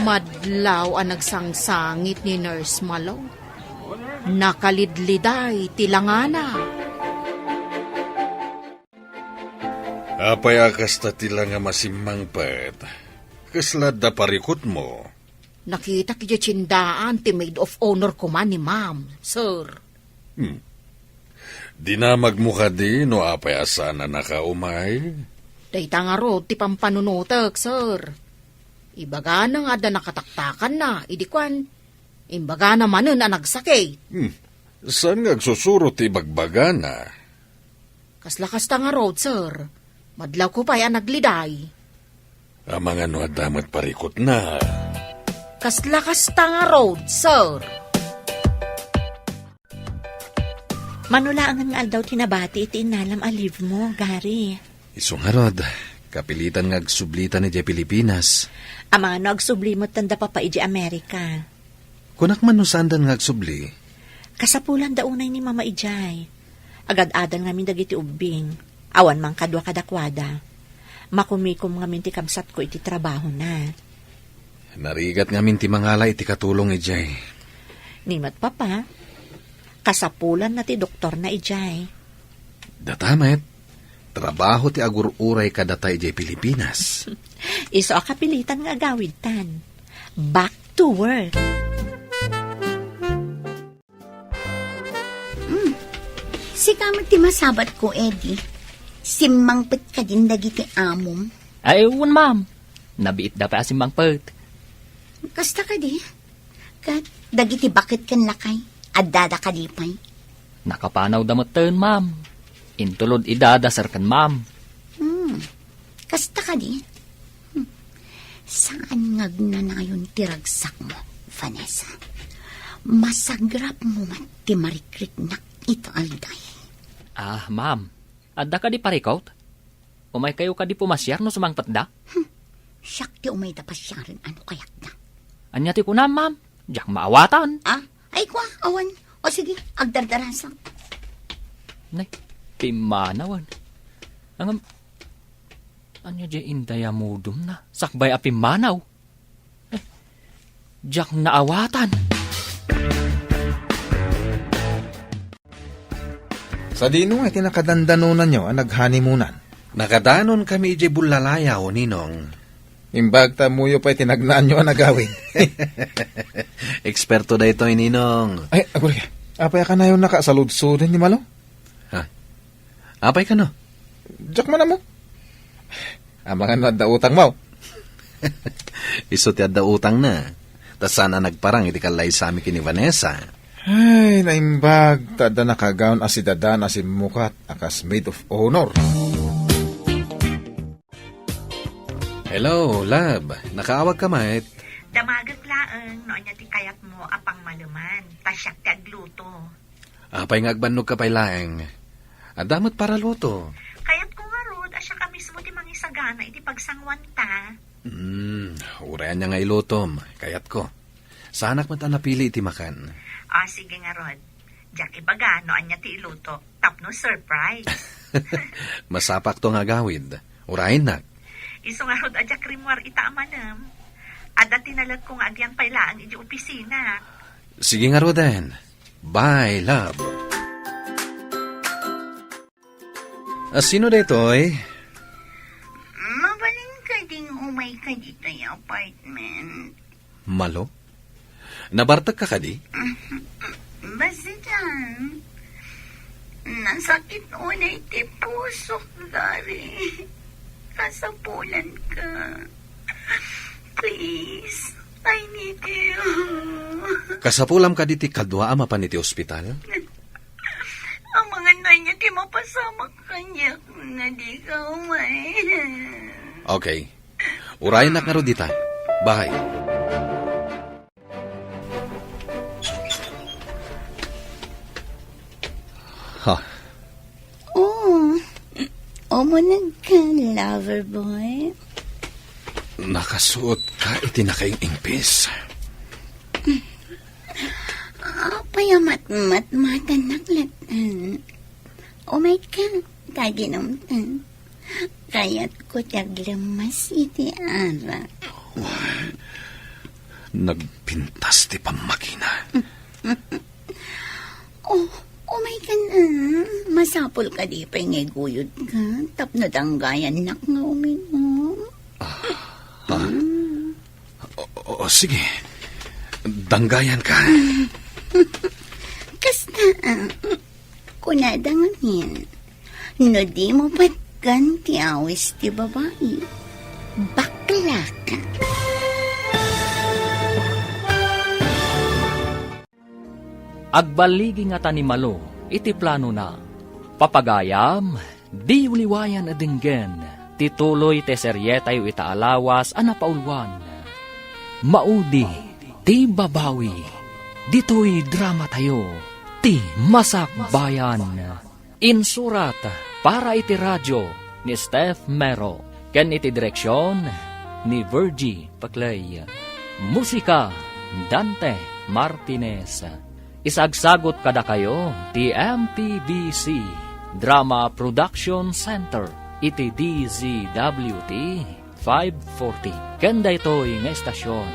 madlaw a nagsangsangit ni Nurse Malo. Nakalidliday ti langana. Apay a kasta ti langa a simmangpet? Kasla adda parikutmo? Nakitak idiay tiendaan ti maid of honor koma ni Ma'am, sir. Hmm. Dinamagmo kadi no apay a saan a nakaumay? Dayta ngarud ti pampanunotek, sir. Ibagana nga adda nakataktakanna, idi kuan, imbagana manen a nagsakit. Hmm. Saan nga agsusuro ti ibagbagana? Kasla kasta ngarud, sir. Madlawko pay a nagliday. Amangan no adda met parikutna. Kasla kasta ngarud, sir. Mano laengen nga aldaw ti nabati iti innalam a leave mo, Gary? Isu ngarud, kapilitan nga agsublitan idiay Pilipinas. Amangan no agsubli metten da Papa idiay Amerika. Kunak man no saandan nga agsubli? Kasapulanda unay ni Mama idiay. Agad-adan ngamin dagiti ubbing. Awan man kadua kadakuada. Makumikom ngamin ti kabsatko iti trabahona. Narigat ngamin ti mangala iti katulong idiay. Ni met Papa, kasapulanna ti doktorna idiay. Data met, trabaho ti agur-uray kadata idiay Pilipinas. Isu a kapilitan nga agawidtan. Back to work. Hmm. Sika met ti masabatko, Eddie. Simmangpet kadin dagiti amom? Ay, wen, ma'am. Nabiitda pay a simmangpet. Kasta kadi? Ket dagiti baket ken lakay, addada kadi pay? Nakapanawda metten, ma'am. Intulod ida da sir ken ma'am. Hmm. Kasta kadi? Hmm. Saan nga agnanayon ti ragsakmo, Vanessa? Masagrapmo met ti marikriknak ita aldaw. Ah, ma'am, adda kadi parikut? Umaykayo kadi pumasiar no sumangpetda? Hmm, siak ti umayda pasiaren no kayatda. Ania ti kunam, ma'am? Diak maawatan. Ah, ay kua, awan. O sige, agdardarasak. Nay, pimmanawan. Ngem, ania diay indayamudumna? Sakbay a pimmanaw. Eh, diak naawatan. Sadino nga iti nakadandanonanyo a naghanemonan? Nakadanonkami idiay Bullalayaw, Ninong. Imbag ta ammoyo pay ti nagnaanyo a nagawid. Eksperto daytoy, Ninong. Ay, aguray. Apay a kanayonnaka a saludsoden ni Malo? Ha? Apay kano? Diak man ammo. Amangan no adda utangmo. Isu ti adda utangna. Ta saan a nagparang iti kallaysami ken ni Vanessa. Ay, naimbag, ta adda nakagaon a sidadan a simmukat a kas maid of honor. Hello, love. Nakaawagka met? Damagek laeng no ania ti kayatmo a pangmaleman. Ta siak ti agluto. Apay nga agbannogka pay laeng? Adda met paraluto. Kayatko ngarud a siak a mismo ti mangisagana iti pagsanguanta. Hmm, uray ania nga ilutom, kayatko. Saanak met a napili iti makan. Ah, sige ngarud. Diak ibaga no ania ti iluto, tapno surprise. Masapakto nga agawid. Urayennak. Isu ngarud a diak rimmuar ita a manem. Adda ti naletko nga agyan pay laeng iti opisina. Sige ngaruden. Bye, love. A, sino daytoy? Mabalin kading umayka ditoy apartment? Malo? Nabartekka kadi? Basta diay, nasakit unay ti pusok, Gary. Kasapulanka. Please, I need you. Kasapulam kadi ti kadua a mapan iti ospital? Amangan no ania ti mapasamak kaniak nga dika umay. Okay. Urayennak ngarud dita. Bye. Ha? Oh, umunegka, lover boy. Nakasuot ka iti nakaing-ingpis. Apay a matmatmatannak latta? Umayka, ta aginumta. Kayatko ti aglemmas iti arak. Nagpintas ti pammagina. Oh, umayka na. Masapul kadi pay nga iguyodka tapno danggayannak nga uminom. Ah, ha? Mm. O, o, o, sige. Danggayanka. Kasta, ah, kunada ngamin, no dimo patgan ti awis ti babai, baklaka. Agballigi ngata ni Malo iti planona. Papagayam, diyo liwayan a denggen ti tuloy ti serietayo ita a lawas a napauluan. Maudi ti babawi. Ditoy dramatayo, Ti Masakbayan. Insurat para iti radio ni Steph Mero ken iti direksion ni Virgie Paclay. Musika, Dante Martinez. Isagsagut kadakayo ti M P B C Drama Production Center iti D Z W T five forty. Ken daytoy nga estasion,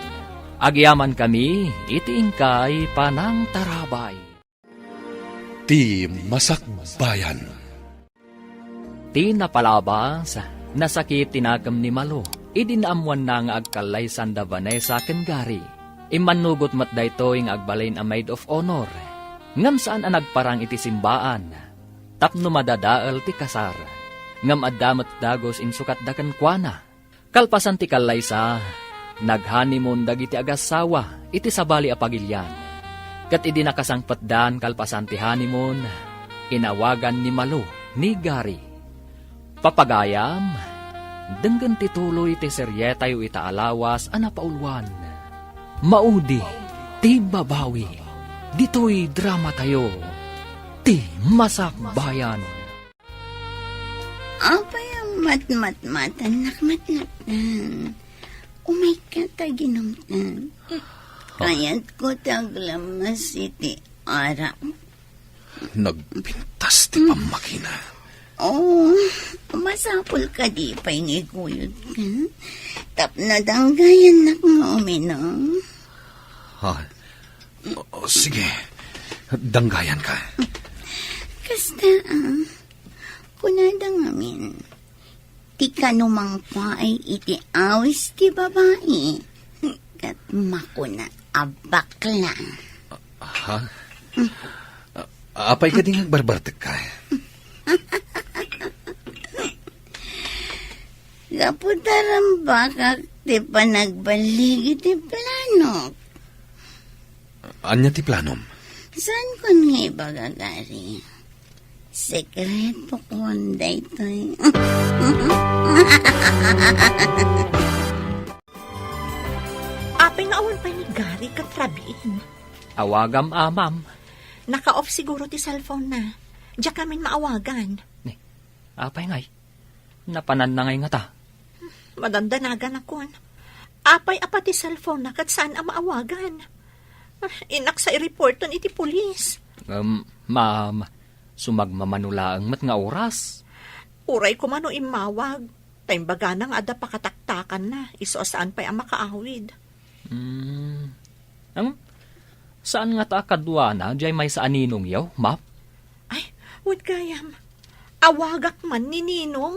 agyamankami iti inkay panangtarabay. Ti Masakbayan. Ti napalabas, nasakit ti nakem ni Malo idi naammoanna nga agkallaysan da Vanessa ken Gary. Immannugot met daytoy nga agbalin a maid of honor, ngem saan a nagparang iti simbaan tapno madadael ti kasar. Ngem adda met dagus insukatda kenkuana. Kalpasan ti kallaysa, nag-honeymoon dagiti agassawa iti sabali a pagilian. Ket idi nakasangpetdan kalpasan ti honeymoon, inawagan ni Malo ni Gary. Papagayam, denggen ti tuloy ti serietayo ita a lawas a napauluan. Maudi ti babawi. Ditoy dramatayo, ti Masakbayan. Apay a matmatmatannak met latta? Umayka ta ginumtan. Kayatko ti aglammas iti arak. Nagpintas ti pammakina. Oh, masapul kadi pay nga iguyodka? Tapno danggayannak nga uminom. Ha? O, sige. Danggayanka. Kasta, ah. Kunada ngamin, ti kano mangpaay iti awis ti babai, ket makuna a bakla. Ha? A-, apay kadi nga agbarbartekka? Gapu ta rambakak ti panagbaligi ti planok. Ania ti planom? Saanko nga ibaga, Gary? Sekretokon daytoy. Apay nga awan pay ni Gary ket Rabin? Awagam, a, ma'am. Naka-off siguro ti cellphone na. Diak ngamin maawagan. Ni, apay ngay? Napananna ngay ngata? Madandanaganakon. Apay a pati cellphone na ket saan a maawagan? Ah, innak sa i-reporton iti pulis. Um, ma'am, sumagmamano laeng met nga oras. Uray koma no immawag, ta imbagana nga adda pakataktakanna, isu a saan pay a makaawid. Hmm. Ang, saan ngata a kaduana, diay maysa a ninongyo, ma'am? Ay, wen gayam. Awagak man ni Ninong.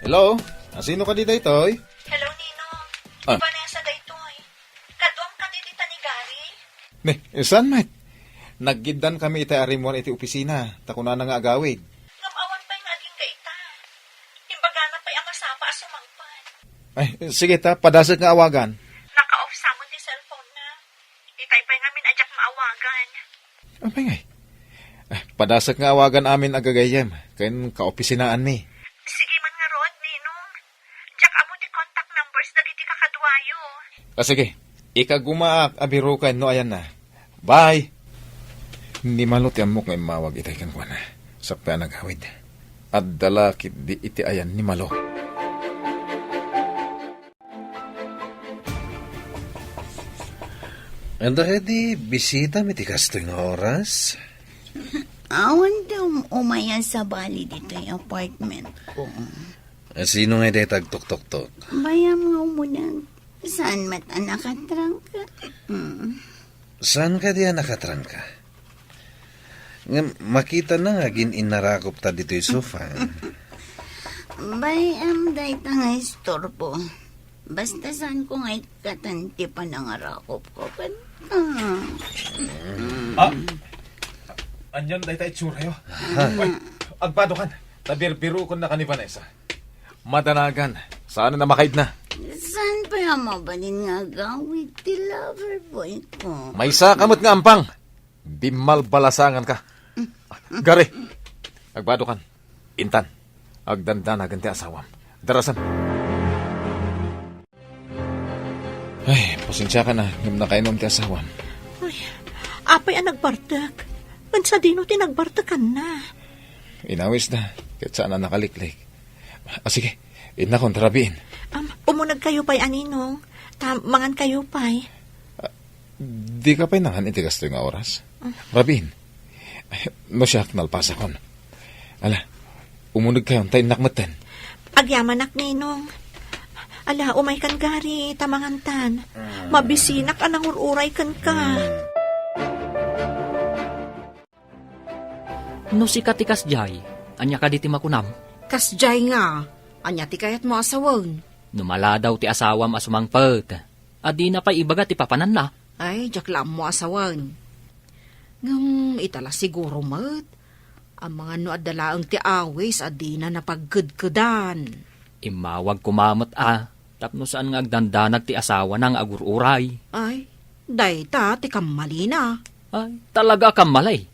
Hello? Asino kadi daytoy? Hello, Ninong. Ah. Ni Vanessa daytoy. Kaduam kadi dita ni Gary? Ne, saan met? Naggiddaan kami itay a rimmuar iti opisina, ta kunana nga agawid. Ngem awan pay nga agingga ita. Imbagana pay a masapa a sumangpet. Ay, sige ta, padasek nga awagan. Naka-off sa met ti cellphone na. Itay pay ngamin a diak maawagan. Apay ngay? Ah, padasek nga awagan amin a gagayyem, ken kaopisinaanmi. Sige man ngarud, Ninong. Diak ammo ti contact numbers dagiti kakaduayo. Ah, sige. Ikagumaak a biroken no ayanna. Bye! Ni Malo ti ammok nga immawag itay kenkuana. Sakbay a nagawid. Adda la ketdi iti ayan ni Malo. Adda kadi bisitam iti kastoy nga oras? Awan ti um-, umay a sabali ditoy apartment ko. Sino ngay dayta agtuktoktok? Bayam nga umuneg. Saan met a nakatrangka? Mm. Saan kadi a nakatrangka? Ngem makitana nga agin-innarakopta ditoy sofa. Bayam dayta nga istorbo. Basta saanko nga ikkatan ti panangarakopko kenka. Ah! Anian dayta itsuratayo? Ay, agbadokan. Ta birbirokennak ni Vanessa. Madanagan. Saan a makaidna? Saan pay a mabalin nga agawid ti lover boy ko? Maysaka met nga ampang. Bimmalbalasanganka. Gary, agbadokan. Intan, agdandanagan ti asawam. Darasan. Ay, pasensiakan a, ngem nakainom ti asawam. Ay, apay a nagbartek? Ken sadino ti nagbartekanna? Inawisda, ket saan a nakaliklik. Ah, sige, innakon ta rabiin. Am, umunegkayo pay a Ninong, ta mangankayo pay. Ah, dika pay nangan iti kastoy nga oras? Ah. Rabiin, no siak, nalpasakon. Ala, umunegkayon ta innak metten. Agyamanak, Ninong. Ala, umaykan, Gary, ta mangantan. Mabisinak a nangur-uray kenka. No sika ti kasdiay, ania kadi ti makunam? Kasdiay nga, ania ti kayatmo a sawen? No maladaw ti asawam a sumangpet, a dina pay ibaga ti papananna? Ay, diak la ammo a sawen. Ngem ita la siguro met, amangan no adda laeng ti awis a dina napagkedkedan. Immawag koma met a, tapno saan nga agdandanag ti asawana nga agur-uray. Ay, dayta ti kammalina. Ay, talaga a kammali.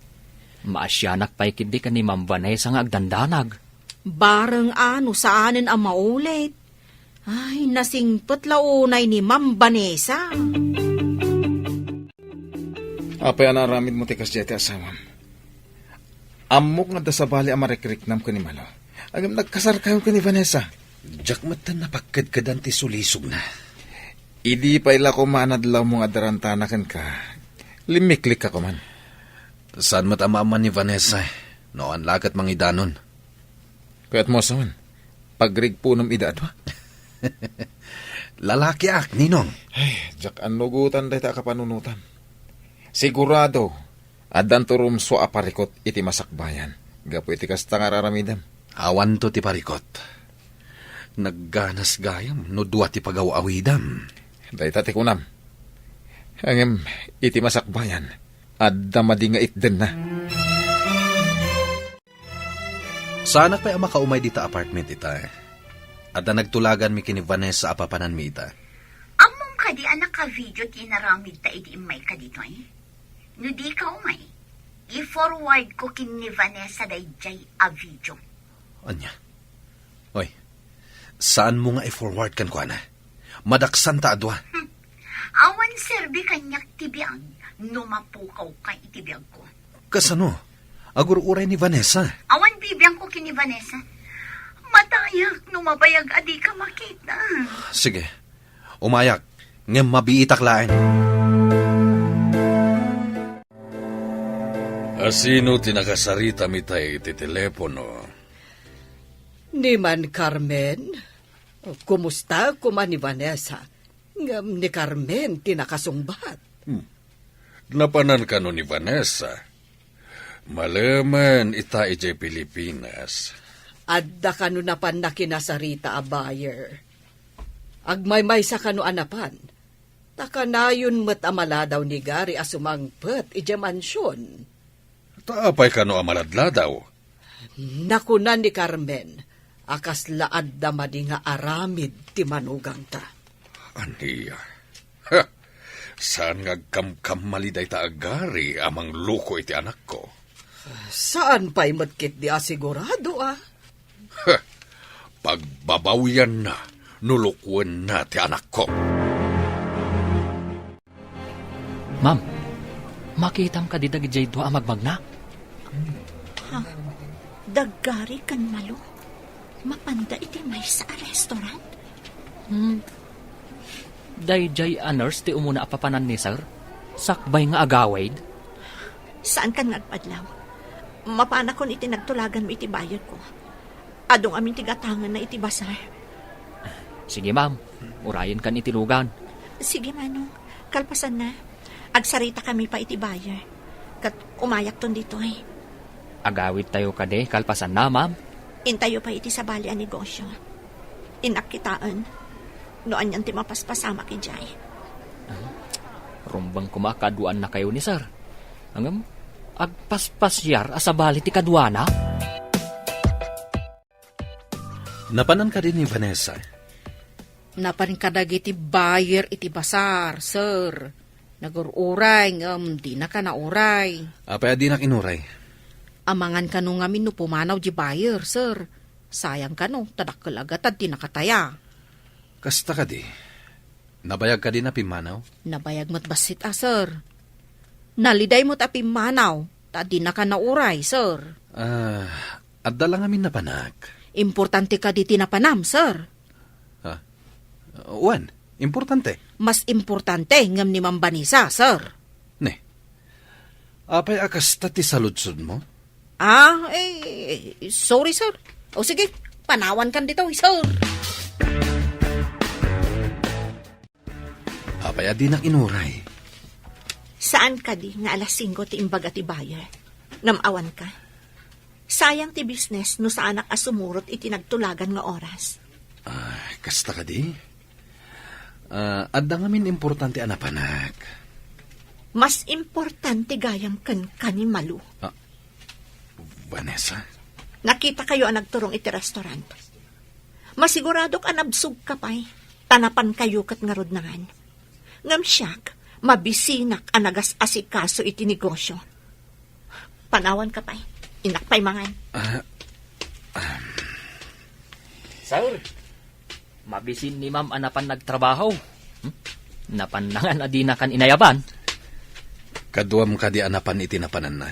Maasianak pay ketdi ken ni Ma'am Vanessa nga agdandanag. Bareng a no saanen a maulit. Ay, nasingpet la unay ni Ma'am Vanessa. Apay a naaramidmo ti kasdiay ti asawam? Ammok nga adda sabali a marikriknam ken ni Malo. Ngem nagkasarkayo ken ni Vanessa. Diak metten napagkedkedan ti sulisogna. Idi pay la koma a nadlawmo nga addarantana kenka, limmiklikka koman. Saan met a maamman ni Vanessa, no awan la ket mangidanon. Kayatmo a sawen, pagrigpunem ida a dua? Lalakiak, Ninong. Ay, diak annugotan dayta a kapanunotam. Sigurado, addanto rumsua a parikot iti masakbayan gapu iti kasta nga ar-aramidem. Awanto ti parikot. Nagganas gayam no dua ti pagaw-awidam. Dayta ti kunam. Ngem iti masakbayan, adda madi nga itdenna. Saanak pay a makaumay dita apartment ita. Adda nagtulaganmi ken ni Vanessa a papananmi ita. Ammom kadi a naka-video ti inaramidta idi immayka ditoy? No dika umay, i-forward ko ken ni Vanessa daydiay a video. Ania? Oy, saanmo nga i-forward kenkuana? Madaksanta a dua. Hmm. Awan serbi kaniak ti biag no mapukawka iti biagko. Kasano? Agur-uray ni Vanessa. Awan bibiangko ken ni Vanessa. Matayak no mabayag a dika makita. Sige. Umayak, ngem mabiitak laeng. Asino ti nakasarita ita iti telepono? Ni Man Carmen? Kumusta koma ni Vanessa? Ngem ni Carmen ti nakasungbat. Hmm. Napanan kano ni Vanessa? Malemen ita idiay Pilipinas. Adda kano napan nakinasarita a buyer? Agmaymaysa kano a napan? Ta kanayon met a maladaw ni Gary a sumangpet idiay mansion. Ta apay kano a maladladaw? Nakuna ni Carmen a kasla adda madi nga aramid ti manugangta. Ania? Ha! Saan nga agkamkamali dayta a Gary a mangloko iti anakko? Saan pay met ketdi a sigurado, a? Ha! Pagbabawianna no lukuenna ti anakko. Ma'am, makitam kadi dagidiay dua a magmagna? Ha? Da Gary ken Malo? Mapanda iti maysa a restaurant? Hmm. Daydiay a nurse ti umuna a papanan ni Sir? Sakbay nga agawid? Saankan nga agpadlaw. Mapanakon iti nagtulaganmo iti buyerko. Adu ngamin ti gatangenna iti basar. Sige, ma'am. Urayenkan iti lugan. Sige, Manong. Kalpasanna, agsaritakami pay iti buyer. Ket umayakton ditoy. Agawidtayo kadi kalpasanna, ma'am? Intayo pay iti sabali a negosyo. Innak kitaen no anian ti mapaspasamak idiay. Rumbeng koma a kaduaannakayo ni Sir. Ngem, agpaspasiar a sabali ti kaduana? Napanan kadi ni Vanessa? Napan kadagiti buyer iti basar, sir. Nagur-uray, ngem dinaka nauray. Apay a dinak inuray? Amangan kano ngamin no pumanaw di buyer, sir. Sayang kano, ta dakkel a gatad ti nakataya. Kasta kadi? Nabayag kadi a pimmanaw? Nabayag met bassit a, sir. Naliday met a pimmanaw, ta dinaka nauray, sir. Ah, adda la ngamin napanak. Importante kadi ti napanam, sir? Ha? Wen, importante. Mas importante ngem ni Ma'am Vanessa, sir. Ne. Apay a kasta ti saludsodmo? Ah, eh, sorry, sir. O sige, panawankan ditoy, sir. Apay a dinak inuray? Saan kadi nga alas singko ti imbaga ti buyer? Ngem awanka. Sayang ti business no saanak a sumurot iti nagtulagan nga oras. Ah, kasta kadi? Ah, adda ngamin importante a napanak. Mas importante gayam kenka ni Malu. Ah, Vanessa? Nakitakayo a nagturong iti restaurant. Masiguradok a nabsogka pay, ta napankayo ket ngarud nangan. Ngem siak, mabisinak a nagas-asikaso iti negosyo. Panawanka pay. Innak pay mangan. Ah, um. Sir, mabisin ni Ma'am a napan nagtrabaho. Hmm? Napan nangan a dinakan inayaban. Kaduam kadi a napan iti napananna?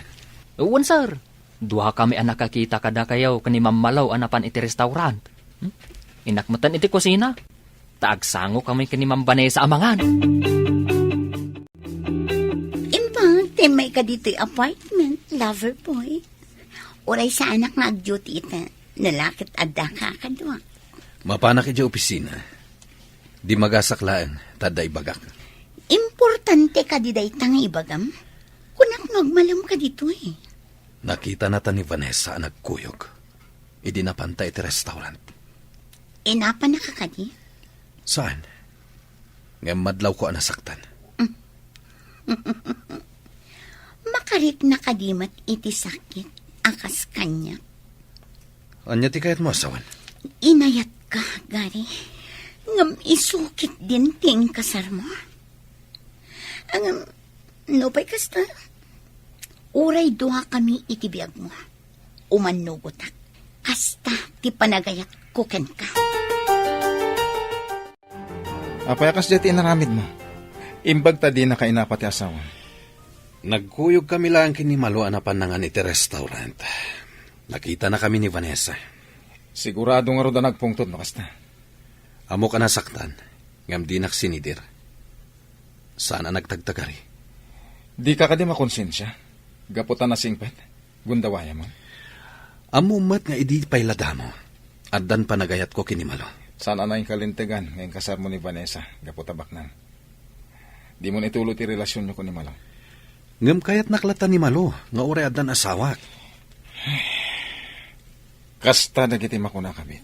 Wen, sir. Duakami a nakakita kadakayo ken ni Ma'am Malo a napan iti restaurant. Hmm? Innak metten iti kusina. Ta agsangokami ken ni Ma'am Vanessa a mangan. Imbag, timmay ka ditoy apartment, lover boy. Uray saanak nga ag-duty ita, no la ket adda ka kadua. Mapanak idiay opisina. Dimagasak laeng, ta adda ibagak. Importante kadi dayta nga ibagam? Kunak no agmalem ka ditoy. Nakitana ta ni Vanessa a nagkuyog idi napanta iti restaurant. Inapannaka kadi? Saan? Ngem madlawko a nasaktan. Makarikna kadi met iti sakit a kas kaniak? Ania ti kayatmo a sawen? Inayatka, Gary. Ngem isu ketdin ti inkasarmo. Ngem, nupay kasta, uray duakami iti biagmo, umannugotak. Kasta ti panagayatko kenka. Apay a kasdiay ti inaramidmo? Imbag ta dinaka inapa ti asawam. Nagkuyogkami laeng ken ni Malo a napan nangan iti restaurant. Nakitanakami ni Vanessa. Sigurado ngarud a nagpungtod no kasta. Ammok a nasaktan, ngem dinak sinidir. Saan a nagtagtagari. Dika kadi makonsensia? Gapu ta nasingpet? Gundawayam, ah? Ammom met nga idi pay la damo, addan panagayatko ken ni Malo. Saan a nainkalintegan nga inkasarmo ni Vanessa gapu ta baknang. Dimo ituloy ti relasionyo ken ni Malo. Ngem kayatnak latta ni Malo nga uray addan asawak. Kasta dagiti makunakami.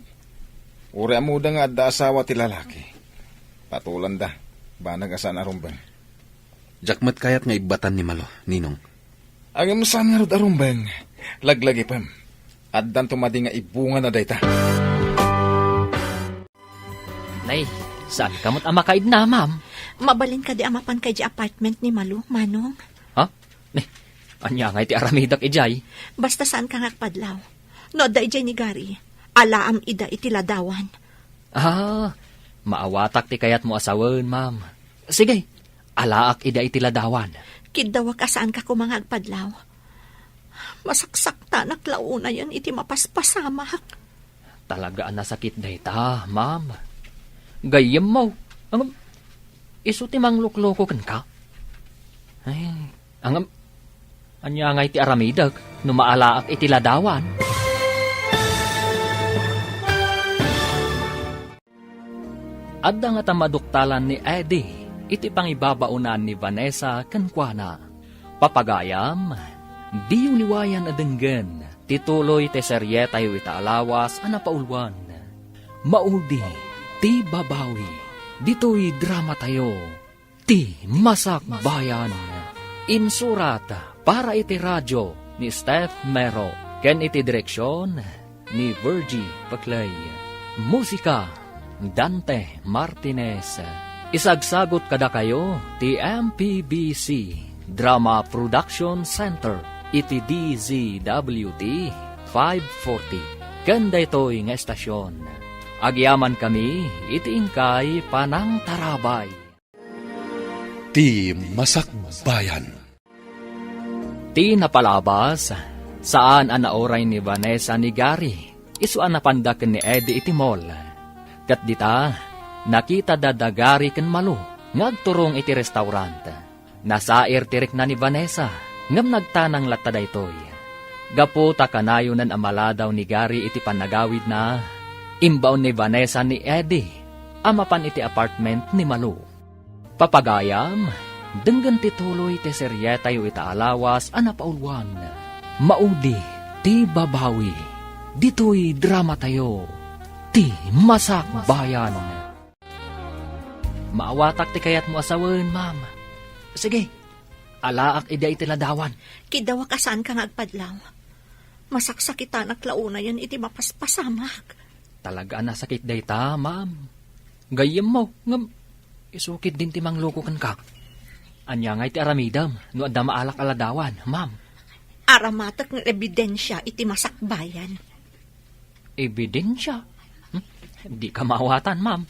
Uray ammoda nga adda asawa ti lalaki, patulanda, banag a saan a rumbeng. Diak met kayat nga ibbatan ni Malo, Ninong. Ngem saan ngarud a rumbeng, laglagipem. Addanto madi nga ibungana dayta. Nay, saanka met a makaidna, ma'am? Mabalin kadi a mapanka idiay apartment ni Malo, Manong? Ha? Nay, ania ngay ti aramidek idiay? Basta saanka nga agpadlaw. No adda idiay ni Gary, alaam ida iti ladawan. Ah, maawatak ti kayatmo a sawen, ma'am. Sige, alaak ida iti ladawan. Kiddawak a saanka koma nga agpadlaw. Masaksaktanak la unayen iti mapaspasamak. Talaga a nasakit dayta, ma'am. Gayyemmo, ngem isu ti manglukloko kenka. Ay, ngem, ania ngay ti aramidek no maalaak iti ladawan? Adda ngata maduktalan ni Eddie iti pangibabaonan ni Vanessa kenkuana. Papagayam, diyo liwayan a denggen ti tuloy ti serietayo ita a lawas a napauluan. Maudi ti babawi ditoy dramatayo. Ti Masakbayan. Insurat para iti radio ni Steph Mero ken iti direksion ni Virgie Paclay. Musika, Dante Martinez. Isagsagot kadakayo ti M P B C Drama Production Center iti D Z W T five forty. Ken daytoy nga estasion, agyamankami iti inkay panangtarabay. Ti Masakbayan. Ti napalabas, saan a nauray ni Vanessa ni Gary isu a napanda ken ni Eddie iti mall. Ket dita, nakitada da Gary ken Malu nga agturong iti restaurant. Nasair ti rikna ni Vanessa, ngem nagtanang latta daytoy. Gapu ta kanayonan a maladaw ni Gary iti pannagawidna, imbaon ni Vanessa ni Eddie a mapan iti apartment ni Malu. Papagayam, denggen ti tuloy ti serietayo ita a lawas a napauluan. Maudi ti babawi ditoy dramatayo, Ti Masakbayan. Maawatak ti kayatmo a sawen, ma'am. Sige, alaak ida iti ladawan. Kiddawak a saanka nga agpadlaw. Masaksakitanak la unayen iti mapaspasamak. Talaga a nasakit dayta, ma'am. Gayyemmo, ngem isu ketdin ti mangluko kenka. Ania ngay ti aramidem no adda maalak a ladawan, ma'am? Aramatek nga ebidensia iti masakbayan. Ebidensia? Hmm? Dika maawatan, ma'am.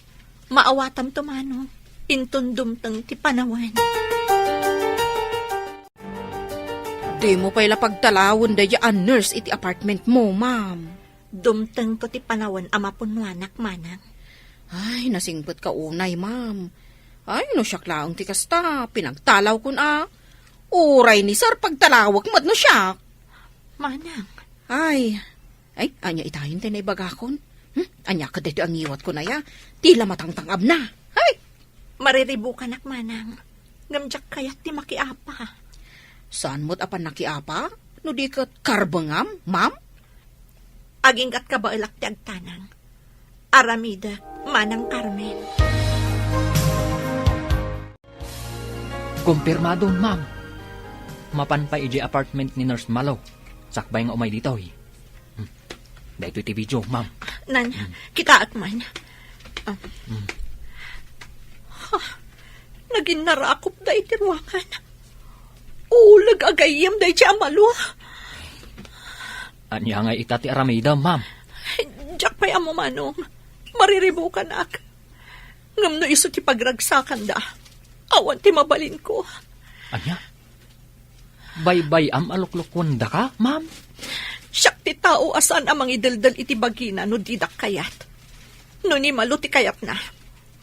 Maawatam to, Manong. Inton dumteng ti panawen. Dimo pay la pagtalawen daydiay a nurse iti apartment mo, ma'am. Dumtengto ti panawen a mapunnoanak, manang. Ay, nasingpetka unay, ma'am. Ay, no siak laeng ti kasta, pinagtalawkon a. Uray ni sir, pagtalawek met no siak. Manang. Ay, ay, ania itayen ti naibagakon? Hmm? Ania kadaytoy a ngiwatkon aya? Ti la matangtang-abna. Ay! Mariribukanak, manang. Ngem diak kayat ti makiapa. Saan met a pannakiapa? No di ket karbengam, ma'am? Agingga't kabaelak ti agtanang. Aramidek, Manang Carmen. Kumpirmado, ma'am. Mapan pay idiay apartment ni Nurse Malo. Sakbay nga umay ditoy. Hmm. Daytoy ti video, ma'am. Nan, Hmm. kitaak man. Ah. Hmm. Ha, naginnarakopda iti ruangan. Uleg a gayyem daydiay a Malo. Ania ngay ita ti aramidem, ma'am? Diak pay ammo, manong. Mariribukanak. Ngem no isu ti pagragsakanda, awan ti mabalinko. Ania? Baybay-am a luklukuendaka, ma'am? Siak ti tao a saan a mangideldel iti bagina no didak kayat. No ni Malo ti kayatna,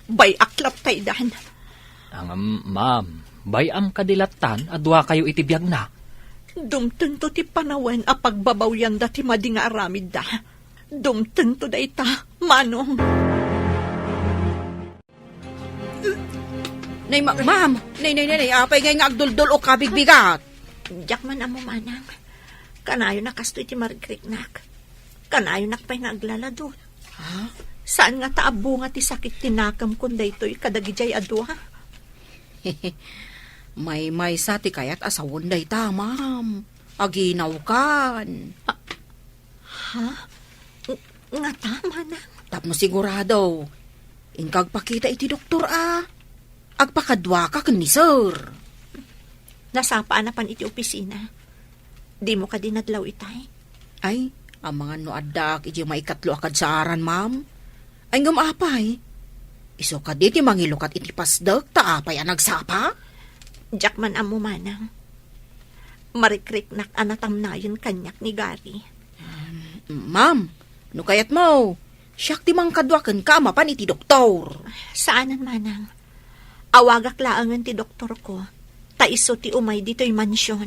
bay-ak latta idan. Ngem, ma'am, bay-am kadi lattan a duakayo iti biagna? Dumtengto ti panawen a pagbabawyanda ti madi nga aramidda. Dumtengto dayta, manong. Nay, ma-, ma'am! Nay, nay, nay, nay, apay ngay nga agduldul o kabigbigat? Diak man ammo, manang. Kanayon a kastoy ti marikriknak. Kanayonak pay nga aglaladul. Ha? Saan nga ta abunga ti sakit ti nakemkon daytoy kadagidiay a dua? Maymaysa ti kayat a sawen dayta, ma'am. Aginawkan. Ha? Ng-, ngata, manang? Tapno sigurado, inka agpakita iti doktor a agpakaduaka ken ni sir. Nasapa a napan iti opisina. Dimo kadi nadlaw itay? Ay, amangan no addaak iti maikatlo a kadsaaran, ma'am. Ay, ngem apay? Isu kadi ti mangilukat iti pasdek ta apay a nagsapa? Diak man ammo, manang. Marikriknak a natamnayen kaniak ni Gary. Um, ma'am, no kayatmo, siak ti mangkadua kenka a mapan iti doktor. Saanen, manang. Awagak laengen ti doktorko, ta isu ti umay ditoy mansion.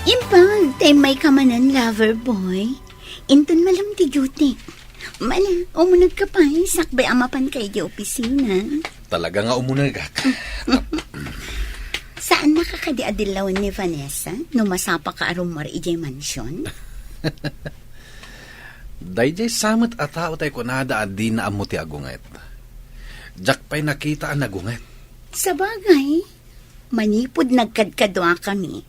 Impa, ta immayka manen, lover boy. Inton malem ti duty. Mala, umunegka pay, sakbay a mapanka idiay opisina. Talaga nga umunegak. Saannaka kadi a dillawen ni Vanessa no masapaka a rummuar idiay mansion? Daydiay sa met a tao tay kunada a dina ammo ti agunget. Diak pay nakita a nagunget. Sabagay, manipud nagkadkaduakami,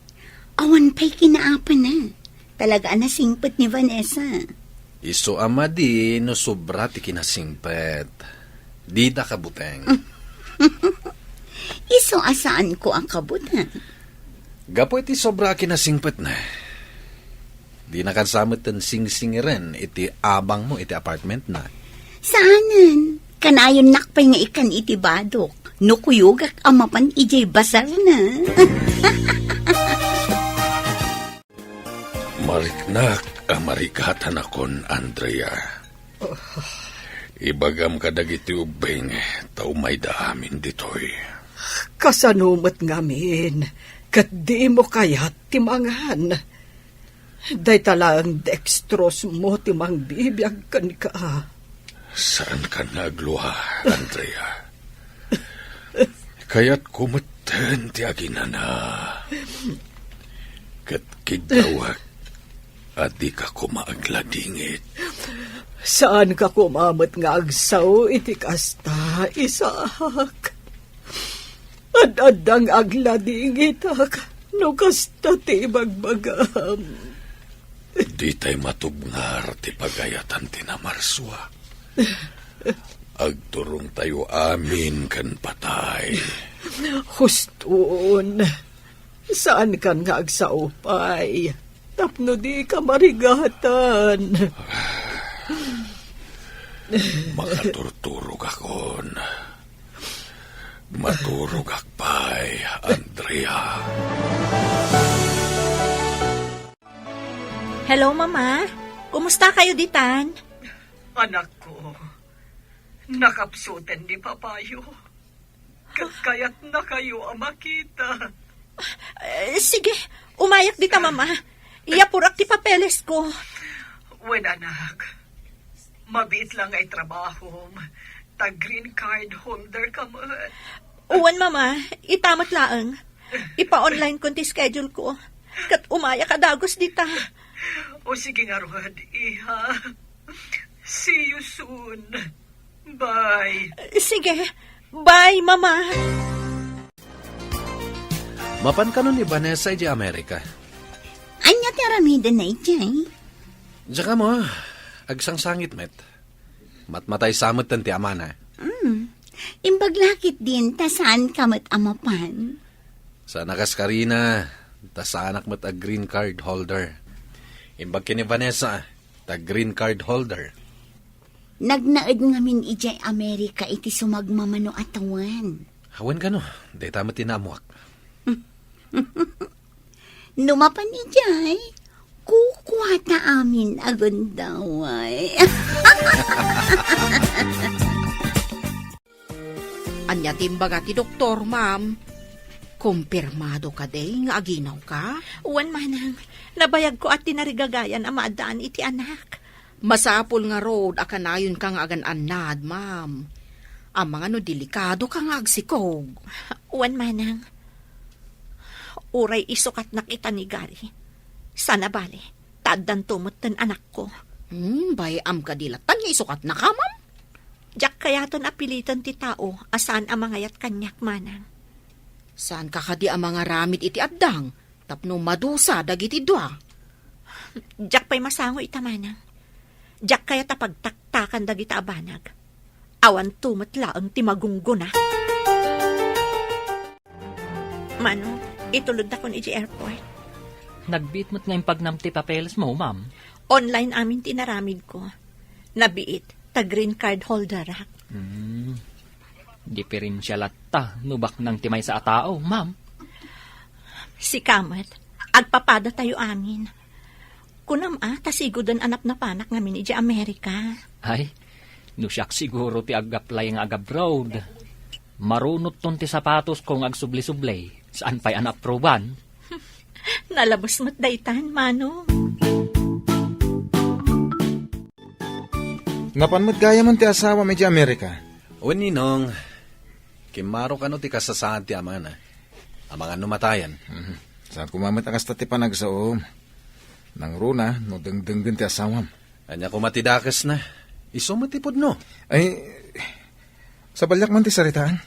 awan pay kinaapana. Talaga a nasingpet ni Vanessa. Isu a madi no sobra ti kinasingpet. Dida kabuteng. Isu a saanko a kabuteng. Gapu iti sobra a kinasingpetna, dinakan sa metten singsingiren iti abangmo iti apartmentna. Saanen, kanayonnak pay nga ikkan iti badok no kuyogak a mapan idiay basarna. Mariknak a marigatanakon, Andrea. Ibagam kadagiti ubbing ta umayda amin ditoy. Kasano met ngamin ket dimo kayat ti mangan? Dayta laeng dextrose mo ti mangbibiag kenka. Saankan nga aglua, Andrea. Kayatko metten ti aginana. Ket kiddawek a dika koma agladingit. Saanka koma met nga agsao iti kasta, Isaac. Ad-adda nga agladingitak no kasta ti ibagbagam. Ditay matubngar ti pagayatan ti namarsua. Agturongtayo amin ken patay. Huston, saankan nga agsao pay tapno dika marigatan. Makaturturogakon. Maturogak pay, Andrea. Hello, Mama. Kumusta kayo ditan? Anakko, nakapsuten ni Papayo. Ket kayatna kayo a makita. Eh, sige, umayak dita, Mama. Iyapurak ti papeles ko. Wen, anak. Mabiit lang nga itrabahom. Ta green card holder ka met. Wen, Mama. Ita met laeng. Ipa-online kon ti schedule ko. Ket umayak a dagus dita. O sige ngarud, iha. See you soon. Bye. Sige. Bye, Mama. Mapan kano ni Vanessa idiay Amerika? Ania ti aramidenna idiay? Diak ammo, agsangsangit met. Matmatay sa metten ti amana. Hmm. Imbag la ketdin ta saan ka met a mapan. Saan a kas karina, ta saanak met a green card holder. Imbag ken ni Vanessa, ta green card holder. Nagnaed ngamin idiay Amerika iti sumagmamano a tawen. Awan kano, dayta met ti naammuak. No mapan idiay, kukuata amin a gundaway. Ania ti imbaga ti doktor, ma'am? Kumpirmado kadi nga aginawka? Wen, manang. Nabayagko a tinarigagayan a maaddaan iti anak. Masapul ngarud a kanayonka nga agan-annad, ma'am. Amangan no delikadoka nga agsikog. Wen, manang. Uray isukatnak ita ni Gary. Saan a bale, ta addanto metten anakko. Hmm, bay-am kadi latta nga isukatnaka, ma'am? Diak kayaten a piliten ti tao a saan a mangayat kaniak, manang. Saanka kadi a mangaramid iti addang tapno madusa dagiti dua? Diak pay masango ita, manang. Diak kayat a pagtaktakan dagita a banag. Awanto met laeng ti magunggona. Mano, itulodakon idiay airport. Nagbiit met nga impagnam ti papelesmo, ma'am. Online amin ti inaramidko. Nabiit, ta green card holderak. Hmm. Diferensia latta no baknang ti maysa a tao, ma'am. Sika met, agpapadatayo amin. Kunam a, ta sigoden a napnapanak ngamin idiay Amerika. Ay, no siak siguro ti ag-apply nga ag-abroad. Marunotton ti sapatosko nga agsubli-subli, saan pay a naapruban. Nalabes met daytan, Manong. Napan met gayamen ti asawam idiay Amerika? Wen, Ninong, kimmaro kano ti kasasaad ti amana. Amangan no matayen. Mhm. Saan koma met a kasta ti panagsaom. Nangruna no dengdenggen ti asawam. Ania koma ti dakesna? Isu met ti pudno. Ay, sabaliak man ti saritaan.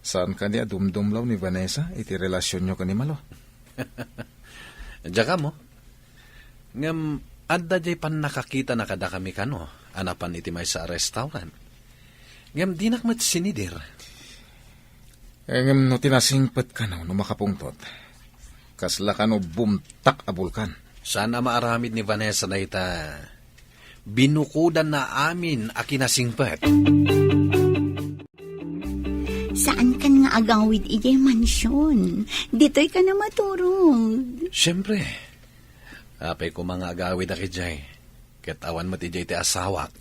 Saan kadi a dumdumlaw ni Vanessa iti relasionyo ken ni Malo? Diak ammo. Ngem adda diay pannakakitana kadakami kano a napan iti maysa a restaurant. Ngem dinak met sinidir. Ngem no ti nasingpet kano no makapungtot, kasla kano bumtak a bulkan. Saan a maaramid ni Vanessa dayta? Binukodanna amin a kinasingpet. Saankan nga agawid idiay mansion. Ditoy ka na maturog. Siyempre. Apay koma nga agawidak idiay. Ket awan met idiay ti asawak.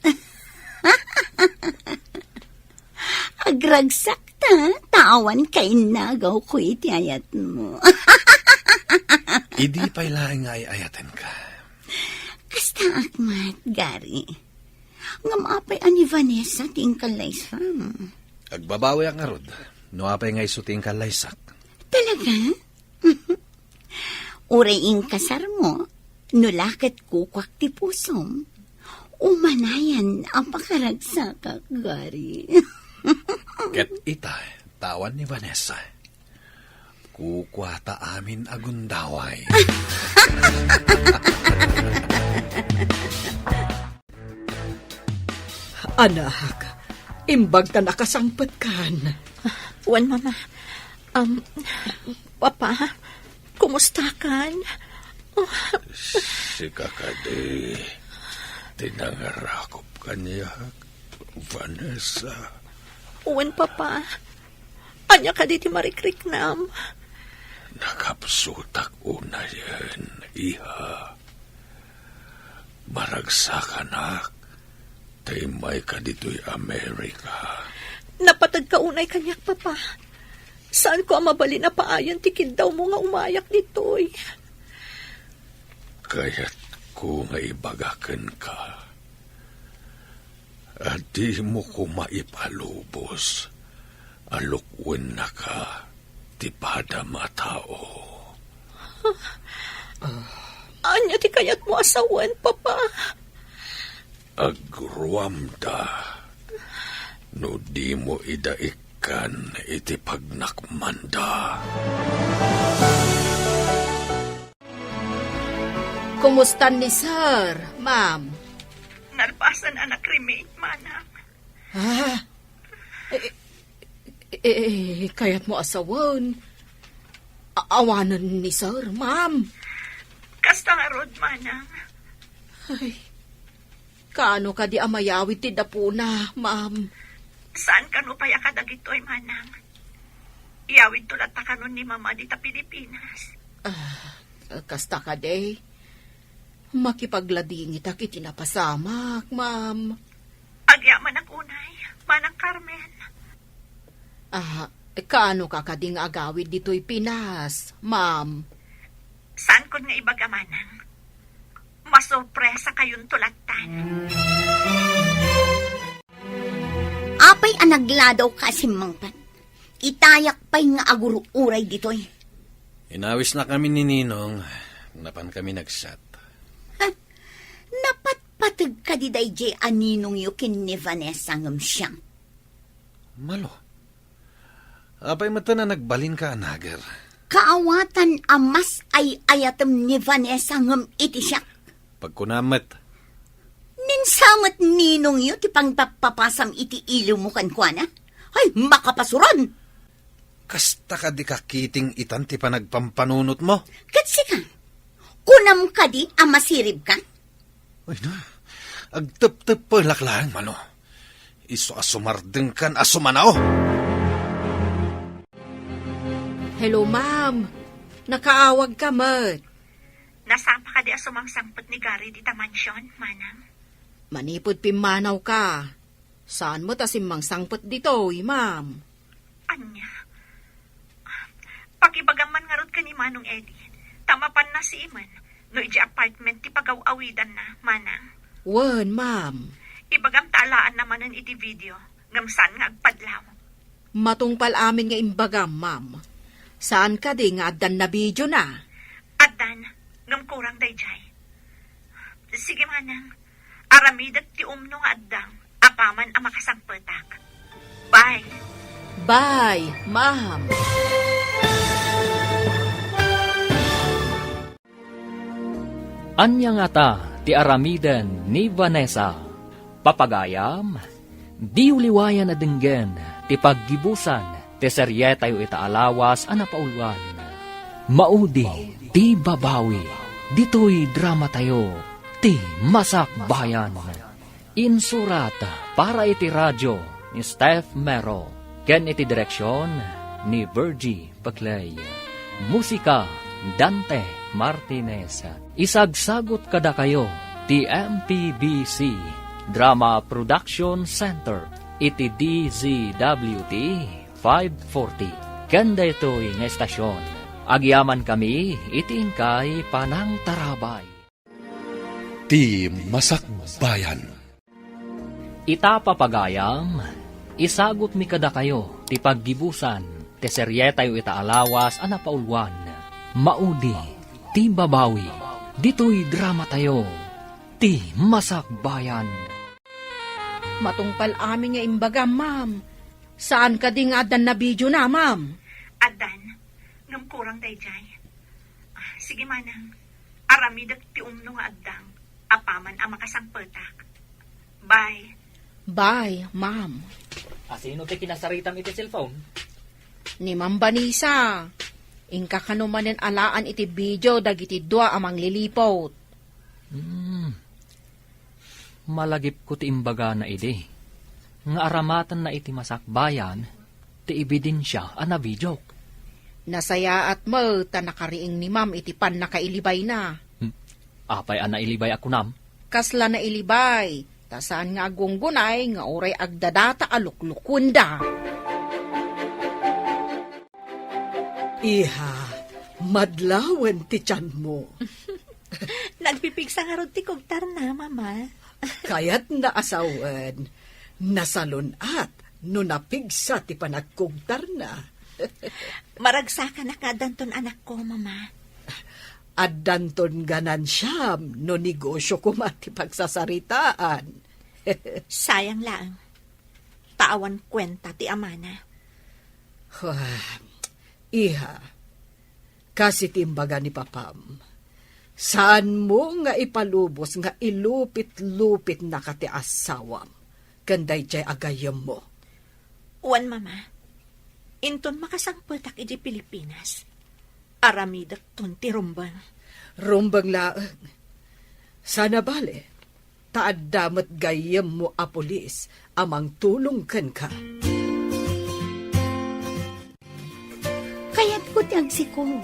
Agragsak ta, ta awan kainnagawko iti ayatmo. Idi pay laeng nga ay-ayatenka. Kastaak met, Gary. Ngem apay a ni Vanessa ti inkallaysam? Agbabawiak ngarud, no apay nga isu ti inkallaysak. Talaga? Uray inkasarmo, no la ket kukuak ti pusom, umanayan a pakaragsakak, Gary. Ket ita, ta awan ni Vanessa. Kukuata amin a gundaway. Anak, imbag ta nakasangpetkan. Wen, Mama. Um, Papa, kumusta kan? Sika kadi ti nangarakop kaniak, Vanessa. Wen, Papa. Ania kadi ti marikriknam? Nakapsutak unayen, iha. Maragsakanak, ta immayka ditoy Amerika. Napateg ka unay kaniak, Papa. Saanko a mabalin a paayen ti kiddawmo nga umayak ditoy. Kayatko nga ibaga kenka a dimo koma ipalubos a lukuennaka ti padam a tao. Ania ti kayatmo a sawen, Papa? Agruamda no dimo ida ikkan iti pagnakmanda. Kumusta ni Sir, Ma'am? Nalpasen a nakremate, Manang. Ah? Eh, eh, eh, kayatmo a sawen? A-, awanen ni Sir, Ma'am. Kasta ngarud, Manang. Ay, kaano kadi a mayawid ti dapuna, Ma'am? Saan kano pay a kadagitoy, Manang? Iyawidto latta kanon ni Mama dita Pilipinas. Ah, kasta kadi? Makipagladingitak iti napasamak, Ma'am. Agyamanak unay, Manang Carmen. Ah, kaano ka kadi nga agawid ditoy Pinas, Ma'am? Saankon nga ibaga, Manang. Masurpresakayonto lattan. Apay a nagladaw ka a simmangpet? Itayak pay nga agur-uray ditoy. Inawisnakami ni Ninong, napankami nagset. Ha? Napatpateg kadi daydiay a ninongyo ken ni Vanessa ngem siak? Malo. Apay met a nagbalinka a nager? Kaawatan a mas ay-ayatem ni Vanessa ngem iti siak. Pagkunam met. Ni sa met ninongyo ti pangpappapasam iti iliwmo kenkuana? Ay, makapasuron! Kasta kadi kakiting itan ti panagpampanunotmo? Ket sika, kunam kadi a masiribka? Ay na, agtepteppelak laeng, Malo. Isu a sumardengkan a sumanao. Hello, ma'am. Nakaawagka met. Nasapa kadi a sumangsangpet ni Gary dita mansion, Manang? Manipud pimmanawka, saan met a simmangsangpet ditoy, ma'am. Ania? Pakibagam man ngarud ken ni Manong Eddie, ta mapanna simen no idiay apartment ti pagaw-awidanna, Manang. Wen, ma'am. Ibagam ta alaanna manen iti video, ngem saan nga agpadlaw. Matungpal amin nga imbagam, ma'am. Saan kadi nga addan nabidiona? Addan, ngem kurang daydiay. Sige, Manang. Aramidek ti umno nga addang apaman a makasangpetak. Bye. Bye, ma'am. Ania ngata ti aramiden ni Vanessa? Papagayam, diyo liwayan a denggen ti paggibusan ti serietayo ita a lawas a napauluan. Maudi ti babawi ditoy dramatayo, Ti Masakbayan. Insurat para iti radio ni Steph Mero ken iti direksion ni Virgie Paclay. Musika, Dante Martinez. Isagsagut kadakayo ti M P B C Drama Production Center iti D Z W T five forty. Ken daytoy nga estasion, agyamankami iti inkay panangtarabay. Ti Masakbayan. Ita, papagayam, isagutmi kadakayo ti paggibusan ti serietayo ita a lawas a napauluan. Maudi ti babawi ditoy dramatayo, Ti Masakbayan. Matungpal amin nga imbagam, ma'am. Saan kadi nga addan nabidiona, ma'am? Addan, ngem kurang daydiay. Ah, sige, Manang. Aramidek ti umno nga addang apaman a makasangpetak. Bye. Bye, ma'am. Asino ti kinasaritam iti cellphone? Ni Ma'am Vanessa. Inka kano manen alaan iti video dagiti dua a mangliliput. Hmm. Malagipko ti imbagana idi, nga aramatenna iti masakbayan ti ebidensia a nabidiok. Nasayaat met ta nakariing ni Ma'am iti pannakailibayna. Hmm. Apay a nailibay a kunam? Kasla nailibay, ta saan nga aggunggunay nga uray agdadata a luklukuenda. Iha, madlawen ti tianmo. Nagpipigsa ngarud ti kugtarna, Mama. Kayatna a sawen, nasalun-at no napigsa ti panagkugtarna. Maragsakanak nga addanton anakko, Mama. Addanton ganansiam no negosio koma ti pagsasaritaan. Sayang laeng. Ta awan kuenta ti amana. Ah, iha, kas iti imbaga ni papam, saanmo nga ipalubos nga ilupit-lupitnaka ti asawam ken daydiay a gayyemmo. Wen, Mama, inton makasangpetak idiay Pilipinas, aramidekton ti rumbeng. Rumbeng laeng. Saan a bale, ta adda met gayyemmo a pulis a mangtulong kenka. Kayatko ti agsikog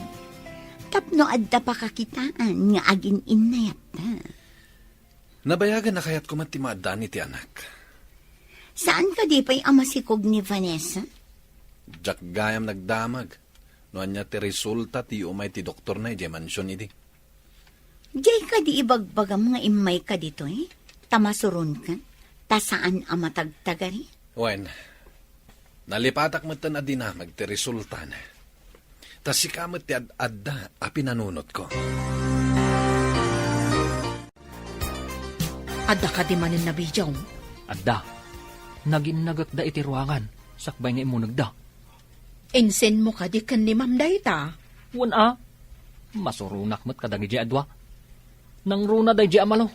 tapno adda pakakitaan nga agin-innayatta. Nabayagen a kayatko met ti maaddaan iti anak. Saan kadi pay a masikog ni Vanessa? Diak gayam nagdamag no ania ti resulta ti umay ti doktorna idiay mansion idi. Diay kadi ibagbagam nga immayka ditoy, ta masuronka, ta saan a matagtagari? Wen, nalipatak metten a dinamag ti resultana. Ta sika met ti ad-adda a pinanunotko. Adda kadi manen nabidiom? Adda. Naginnagekda iti ruangan, sakbay nga immunegda. Insenmo kadi ken ni Ma'am dayta? Wen a. Masuronak met kadagiti a dua. Nangruna daydi a malo.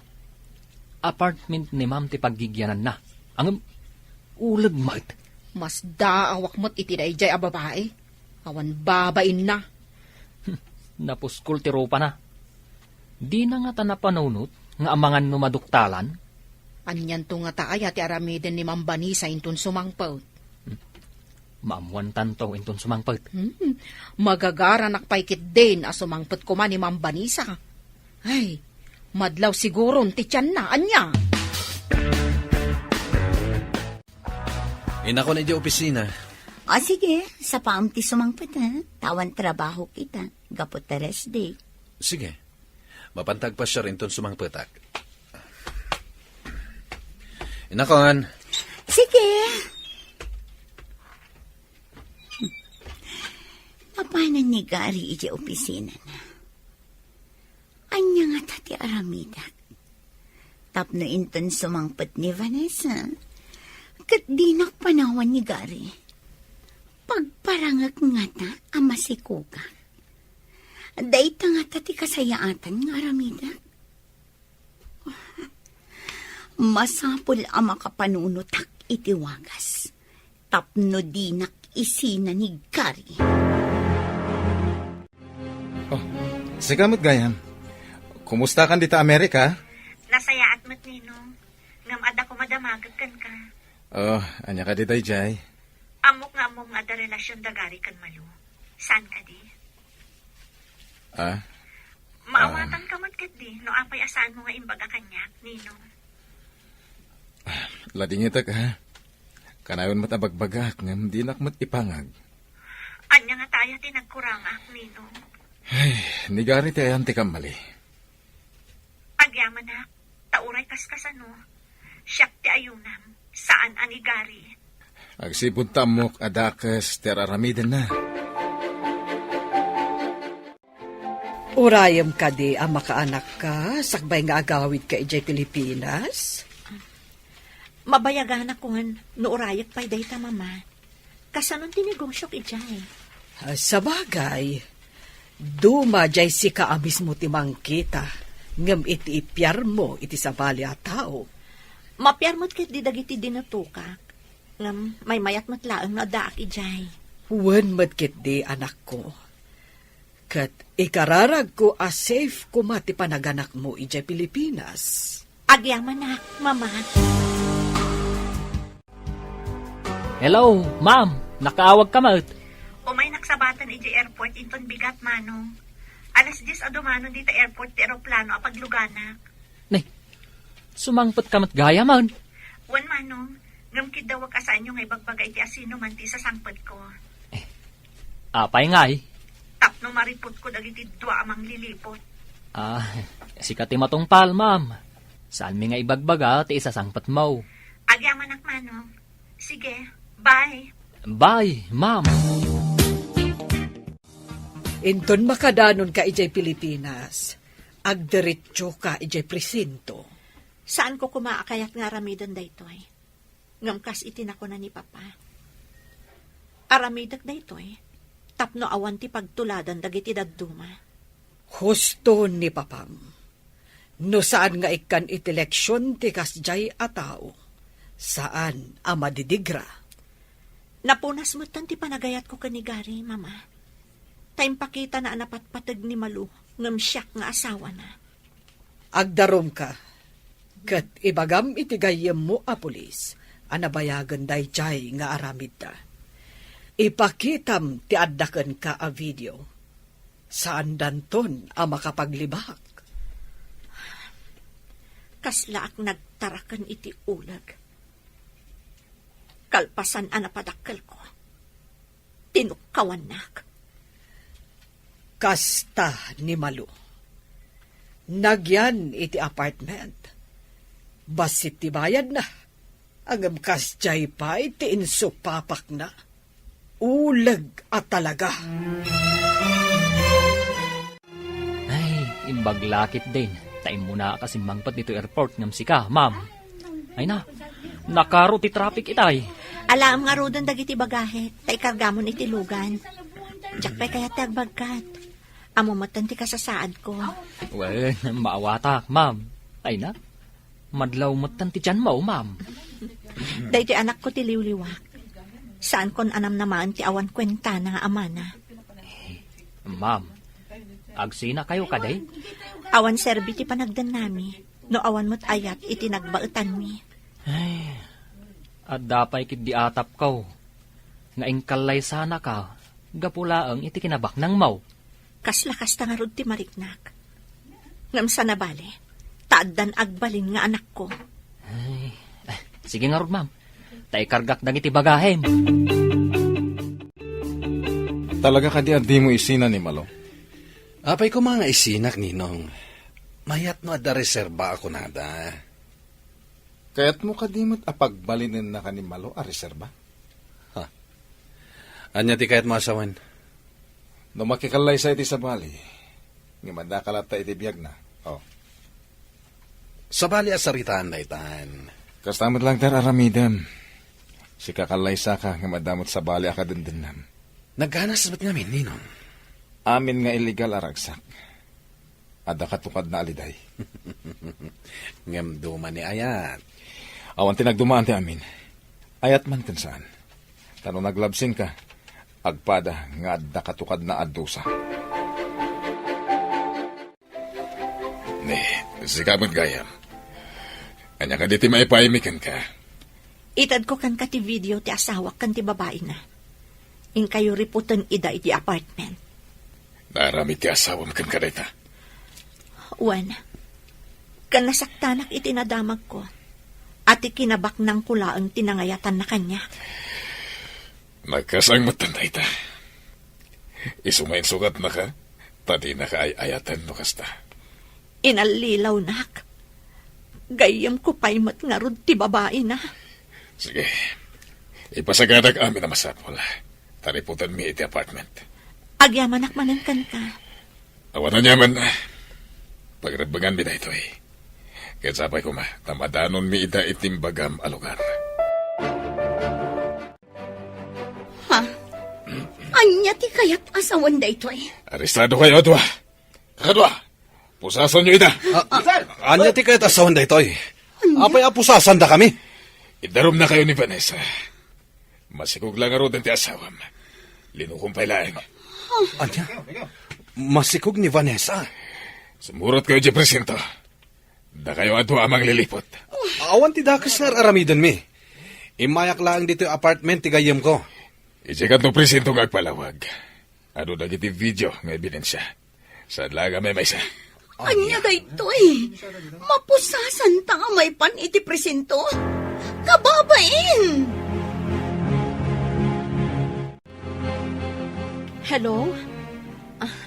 Apartment ni Ma'am ti paggigiananna. Ngem, uleg met. Masdaawak met iti daydiay a babai. Awan babainna. Napuskol ti rupana. Dina ngata napanunot nga amangan no maduktalan? Anianto ngata aya ti aramiden ni Ma'am Vanessa inton sumangpet? Maammuantanto inton sumangpet. Hmm, magagaranak pay ketdin a sumangpet koma ni Ma'am Vanessa. Ay, madlaw siguron ti tianna, ania? Inakon idiay opisina. O, sige, sapaam ti sumangpet, ha? Ta awan trabaho kita, gapu ta rest day. Sige. Mapanta agpasiar inton sumangpetak. Inakon. Sige. Mapanan ni Gary idiay opisinana? Ania ngata ti aramidek? Tapno inton sumangpet ni Vanessa, ket dinak panawan ni Gary. Pagparangek ngata a masikogak. Dayta ngata ti kasayaatan nga aramidek. Masapul a makapanunotak iti wagas, tapno dinak isina ni Gary. Oh, sika met gayam. Kumustakan dita Amerika? Nasayaat met, Ninong. Ngem adda koma damagek kenka. Oh, ania kadi daydiay? Ammok nga ammom nga adda relasion da Gary ken Malu. Saan kadi? Ah? Maawatanka met ketdi no apay a saanmo nga imbaga kaniak, Ninong. Ladingitek, ha? Kanayon met a bagbagaak ngem dinak met ipangag. Ania ngata aya ti nagkurangak, Ninong? Ay, ni Gary ti ayan ti kammali. Agyamanak, ta uray kaskasano, siak ti ayunam, saan a ni Gary. Agsipud ta ammok a dakes ti ar-aramidenna. Urayem kadi a makaanakka sakbay nga agawidka idiay Pilipinas? Mabayaganakon no urayek pay dayta, Mama. Kasanon ti negosiok idiay? Ah, sabagay, duma diay sika a mismo ti mangkita, ngem iti ipiarmo iti sabali a tao. Mapiar met ketdi dagiti dinatokak, ngem maymayat met laeng no addaak idiay. Wen met ketdi, anakko. Ket ikararagko a safe koma ti panaganakmo idiay Pilipinas. Agyamanak, Mama. Hello, ma'am. Nakaawagka met. Umaynak sabaten idiay airport inton bigat, Manong. Alas dies a dumanon dita airport ti eroplano a pagluganak. Nay, sumangpetka met gayamen. Wen, Manong, ngem kiddawek a saanyo nga ibagbaga iti asinoman ti isasangpetko. Eh, apay ngay? Tapno mariputko dagiti dua a mangliliput. Ah, sika ti matungpal, ma'am. Saanmi nga ibagbaga ti isasangpetmo. Agyamanak, Manong. Sige, bye. Bye, ma'am. Inton makadanonka idiay Pilipinas, agdiretsoka idiay presinto. Saanko koma a kayat nga aramiden daytoy. Ngem kas iti nakuna ni Papa, aramidek daytoy tapno awan ti pagtuladan dagiti dadduma. Husto ni Papam. No saan nga ikkan iti leksion ti kasdiay a tao, saan a madidigra. Napunas metten ti panagayatko ken ni Gary, Mama. Ta impakitana a napatpateg ni Malu ngem siak nga asawana. Agdarumka, ket ibagam iti gayyemmo a pulis a nabayagen daydiay nga aramidda. Ipakitam ti adda kenka a video. Saandanton a makapaglibak. Kaslaak nagtaraken iti uleg. Kalpasan a napadakkelko, tinukkawannak. Kasta ni Malu. Nagyan iti apartment. Bassit ti bayadna. Ngem kasdiay pay ti insupapakna. Uleg a talaga. Ay, imbag la ketdin. Ta immuna a simmangpet ditoy airport ngem sika, ma'am. Ay na, nakaro ti traffic itay. Alaem ngaruden dagiti bagahek, ta ikargamon iti lugan. Diak pay kayat ti agbagkat. Ammo metten ti kasasaadko. Wen, maawatak, ma'am. Ay na, madlaw metten ti tianmo, ma'am. Daytoy anakko ti liwliwak. Saankon a namnamaen ti awan kuentana nga amana. Ma'am, agsinakayo kadi? Awan serbi ti panagdennami, no awan met ayat iti nagbaetanmi. Ay, adda pay ketdi atapko nga inkallaysanaka gapu laeng iti kinabaknangmo. Kasla kasta ngarud ti mariknak. Ngem saan a bale, ta addan agbalin nga anakko. Ay, eh, sige ngarud, ma'am. Ta ikargak dagiti bagahem. Talaga kadi a dimo isina ni Malo? Apay koma nga isinak, Ninong. Mayat no adda reserba a kunada. Kayatmo kadi met a pagbalinennaka ni Malo a reserba? Ha? Ania ti kayatmo a sawen? No makikallaysa iti sabali, ngem addaka latta iti biagna. Oh. Sabali a saritaan daytan. Kasta met laeng ti ar-aramidem. Sika kallaysaka, ngem adda met sabali a kadendennam. Nagganas met ngamin, Ninong. Amin nga illegal a ragsak. Adda katukadna a liday. Ngem duma ni ayat. Awan ti nagdumaan ti amin. Ayat man ken saan. Ta no naglabsingka, agpada nga adda katukadna a dusa. Ni, sika met gayam. Ania kadi ti maipaaymi kenka? Itedko kenka ti video ti asawak ken ti babaina. Inkayo riputen ida iti apartment. Naaramid ti asawam kenka dayta? Wen, ken nasaktanak iti nadamagko, a ti kinabaknangko laeng ti nangayatanna kaniak. Nagkasang met dayta. Isu nga insukatnaka, ta dinaka ay-ayaten no kasta. Inallilawnak. Gayyemko pay met ngarud ti babaina. Sige. Ipasagadak amin a masapul. Ta riputenmi iti apartment. Agyamanak manen kenka. Awan aniaman. Pagrebbenganmi daytoy. Ket sapay koma, ta madanonmi ida iti imbagam a lugar. Ha? Ania ti kayat a sawen daytoy? Arestado kayo a dua. Kakadua, pusasanyo ida. Ah, ania ti kayat a sawen daytoy? Ania? Apay a pusasandakami? Idarumnakayo ni Vanessa. Masikog la ngaruden ti asawam. Linukom pay laeng. Ania? Masikog ni Vanessa? Sumurotkayo idiay presinto. Dakayo a dua a mangliliput. Awan ti dakes nga ar-aramidenmi. Immayak laeng ditoy apartment ti gayyemko. Idiay kanto presinto nga agpalawag. Adu dagiti video nga ebidensia. Saan laeng a maymaysa? Ania daytoy? Mapusasanta a maipan iti presinto? Kababain! Hello? Ah,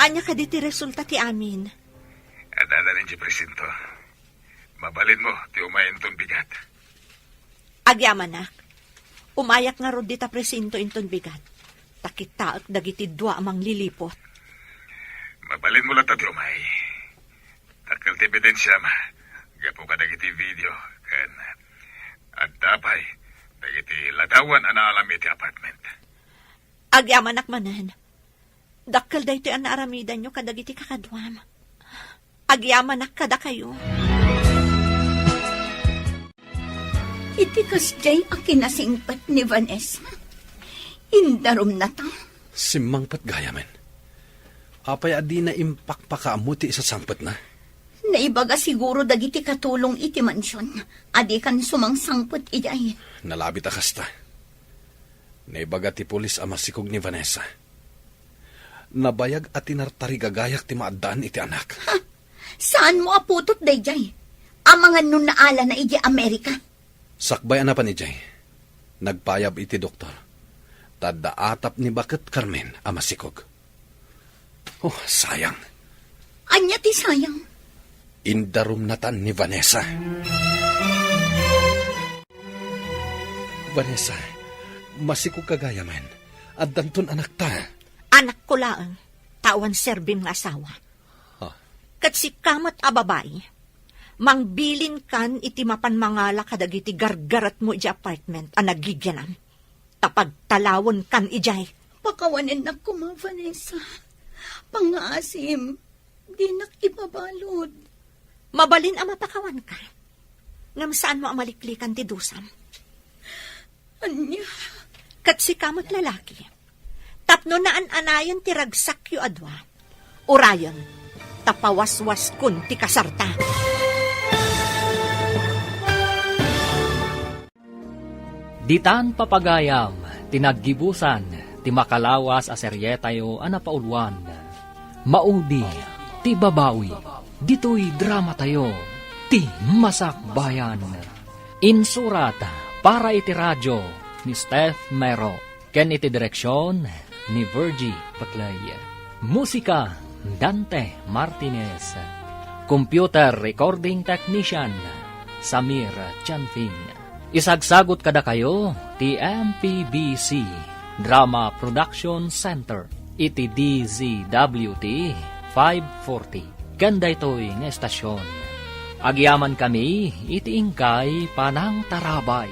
ania kadi ti resulta ti amin? Adda idiay presinto. Mabalinmo ti umay inton bigat. Agyamanak. Umayak ngarud dita presinto inton bigat. Ta kitaek dagiti dua a mangliliput. Mabalinmo latta ti umay. Dakkel ti ebidensiam gapu kadagiti video ken adda pay dagiti ladawan a naalam iti apartment. Agyamanak manen. Dakkel daytoy a naaramidanyo kadagiti kakaduam. Agyamanak kadakayo. Iti kasdiay a kinasingpet ni Vanessa, indarumnata. Simmangpet gayamen. Apay a dina impakpakaammo ti isasangpetna? Naibaga siguro dagiti katulong iti mansion a dikan sumangsangpet idiay. Nalabit a kasta. Naibaga ti pulis a masikog ni Vanessa. Nabayag a tinartarigagayak ti maaddaan iti anak. Ha? Saanmo a putot daydiay? Amangan no naalana idiay Amerika? Sakbay a napan idiay, nagpayab iti doktor. Ta adda atap ni baket Carmen a masikog. Oh, sayang. Ania ti sayang? Indarumnatan ni Vanessa. Vanessa, masikog ka gayamen. Addanton anakta. Anakko laeng, ta awan serbim nga asawa. Ha? Ket sika met a babai, mangbilinkan iti mapan mangala kadagiti gargaretmo iti apartment a nagigianam. Ta pagtalawenkan idiay. Pakawanennak koma, Vanessa. Pangngaasim, dinak ibabalud. Mabalin a mapakawanka. Ngem saanmo a maliklikan ti dusam. Ania? Ket sika met lalaki. Tapno naan-anayen ti ragsakyo a dua. Urayen, ta pawaswaskon ti kasarta. Ditan papagayam ti naggibusan ti makalawas a serietayo a napauluan. Maudi ti babawi. Ditoy dramatayo, ti Masakbayan. Insurat para iti radio ni Steph Mero ken iti direksion ni Virgie Paclay. Musika, Dante Martinez. Computer recording technician, Samir Chanfing. Isagsagut kadakayo ti M P B C Drama Production Center iti D Z W T five forty ken daytoy nga estasion. Agyamankami iti inkay panangtarabay.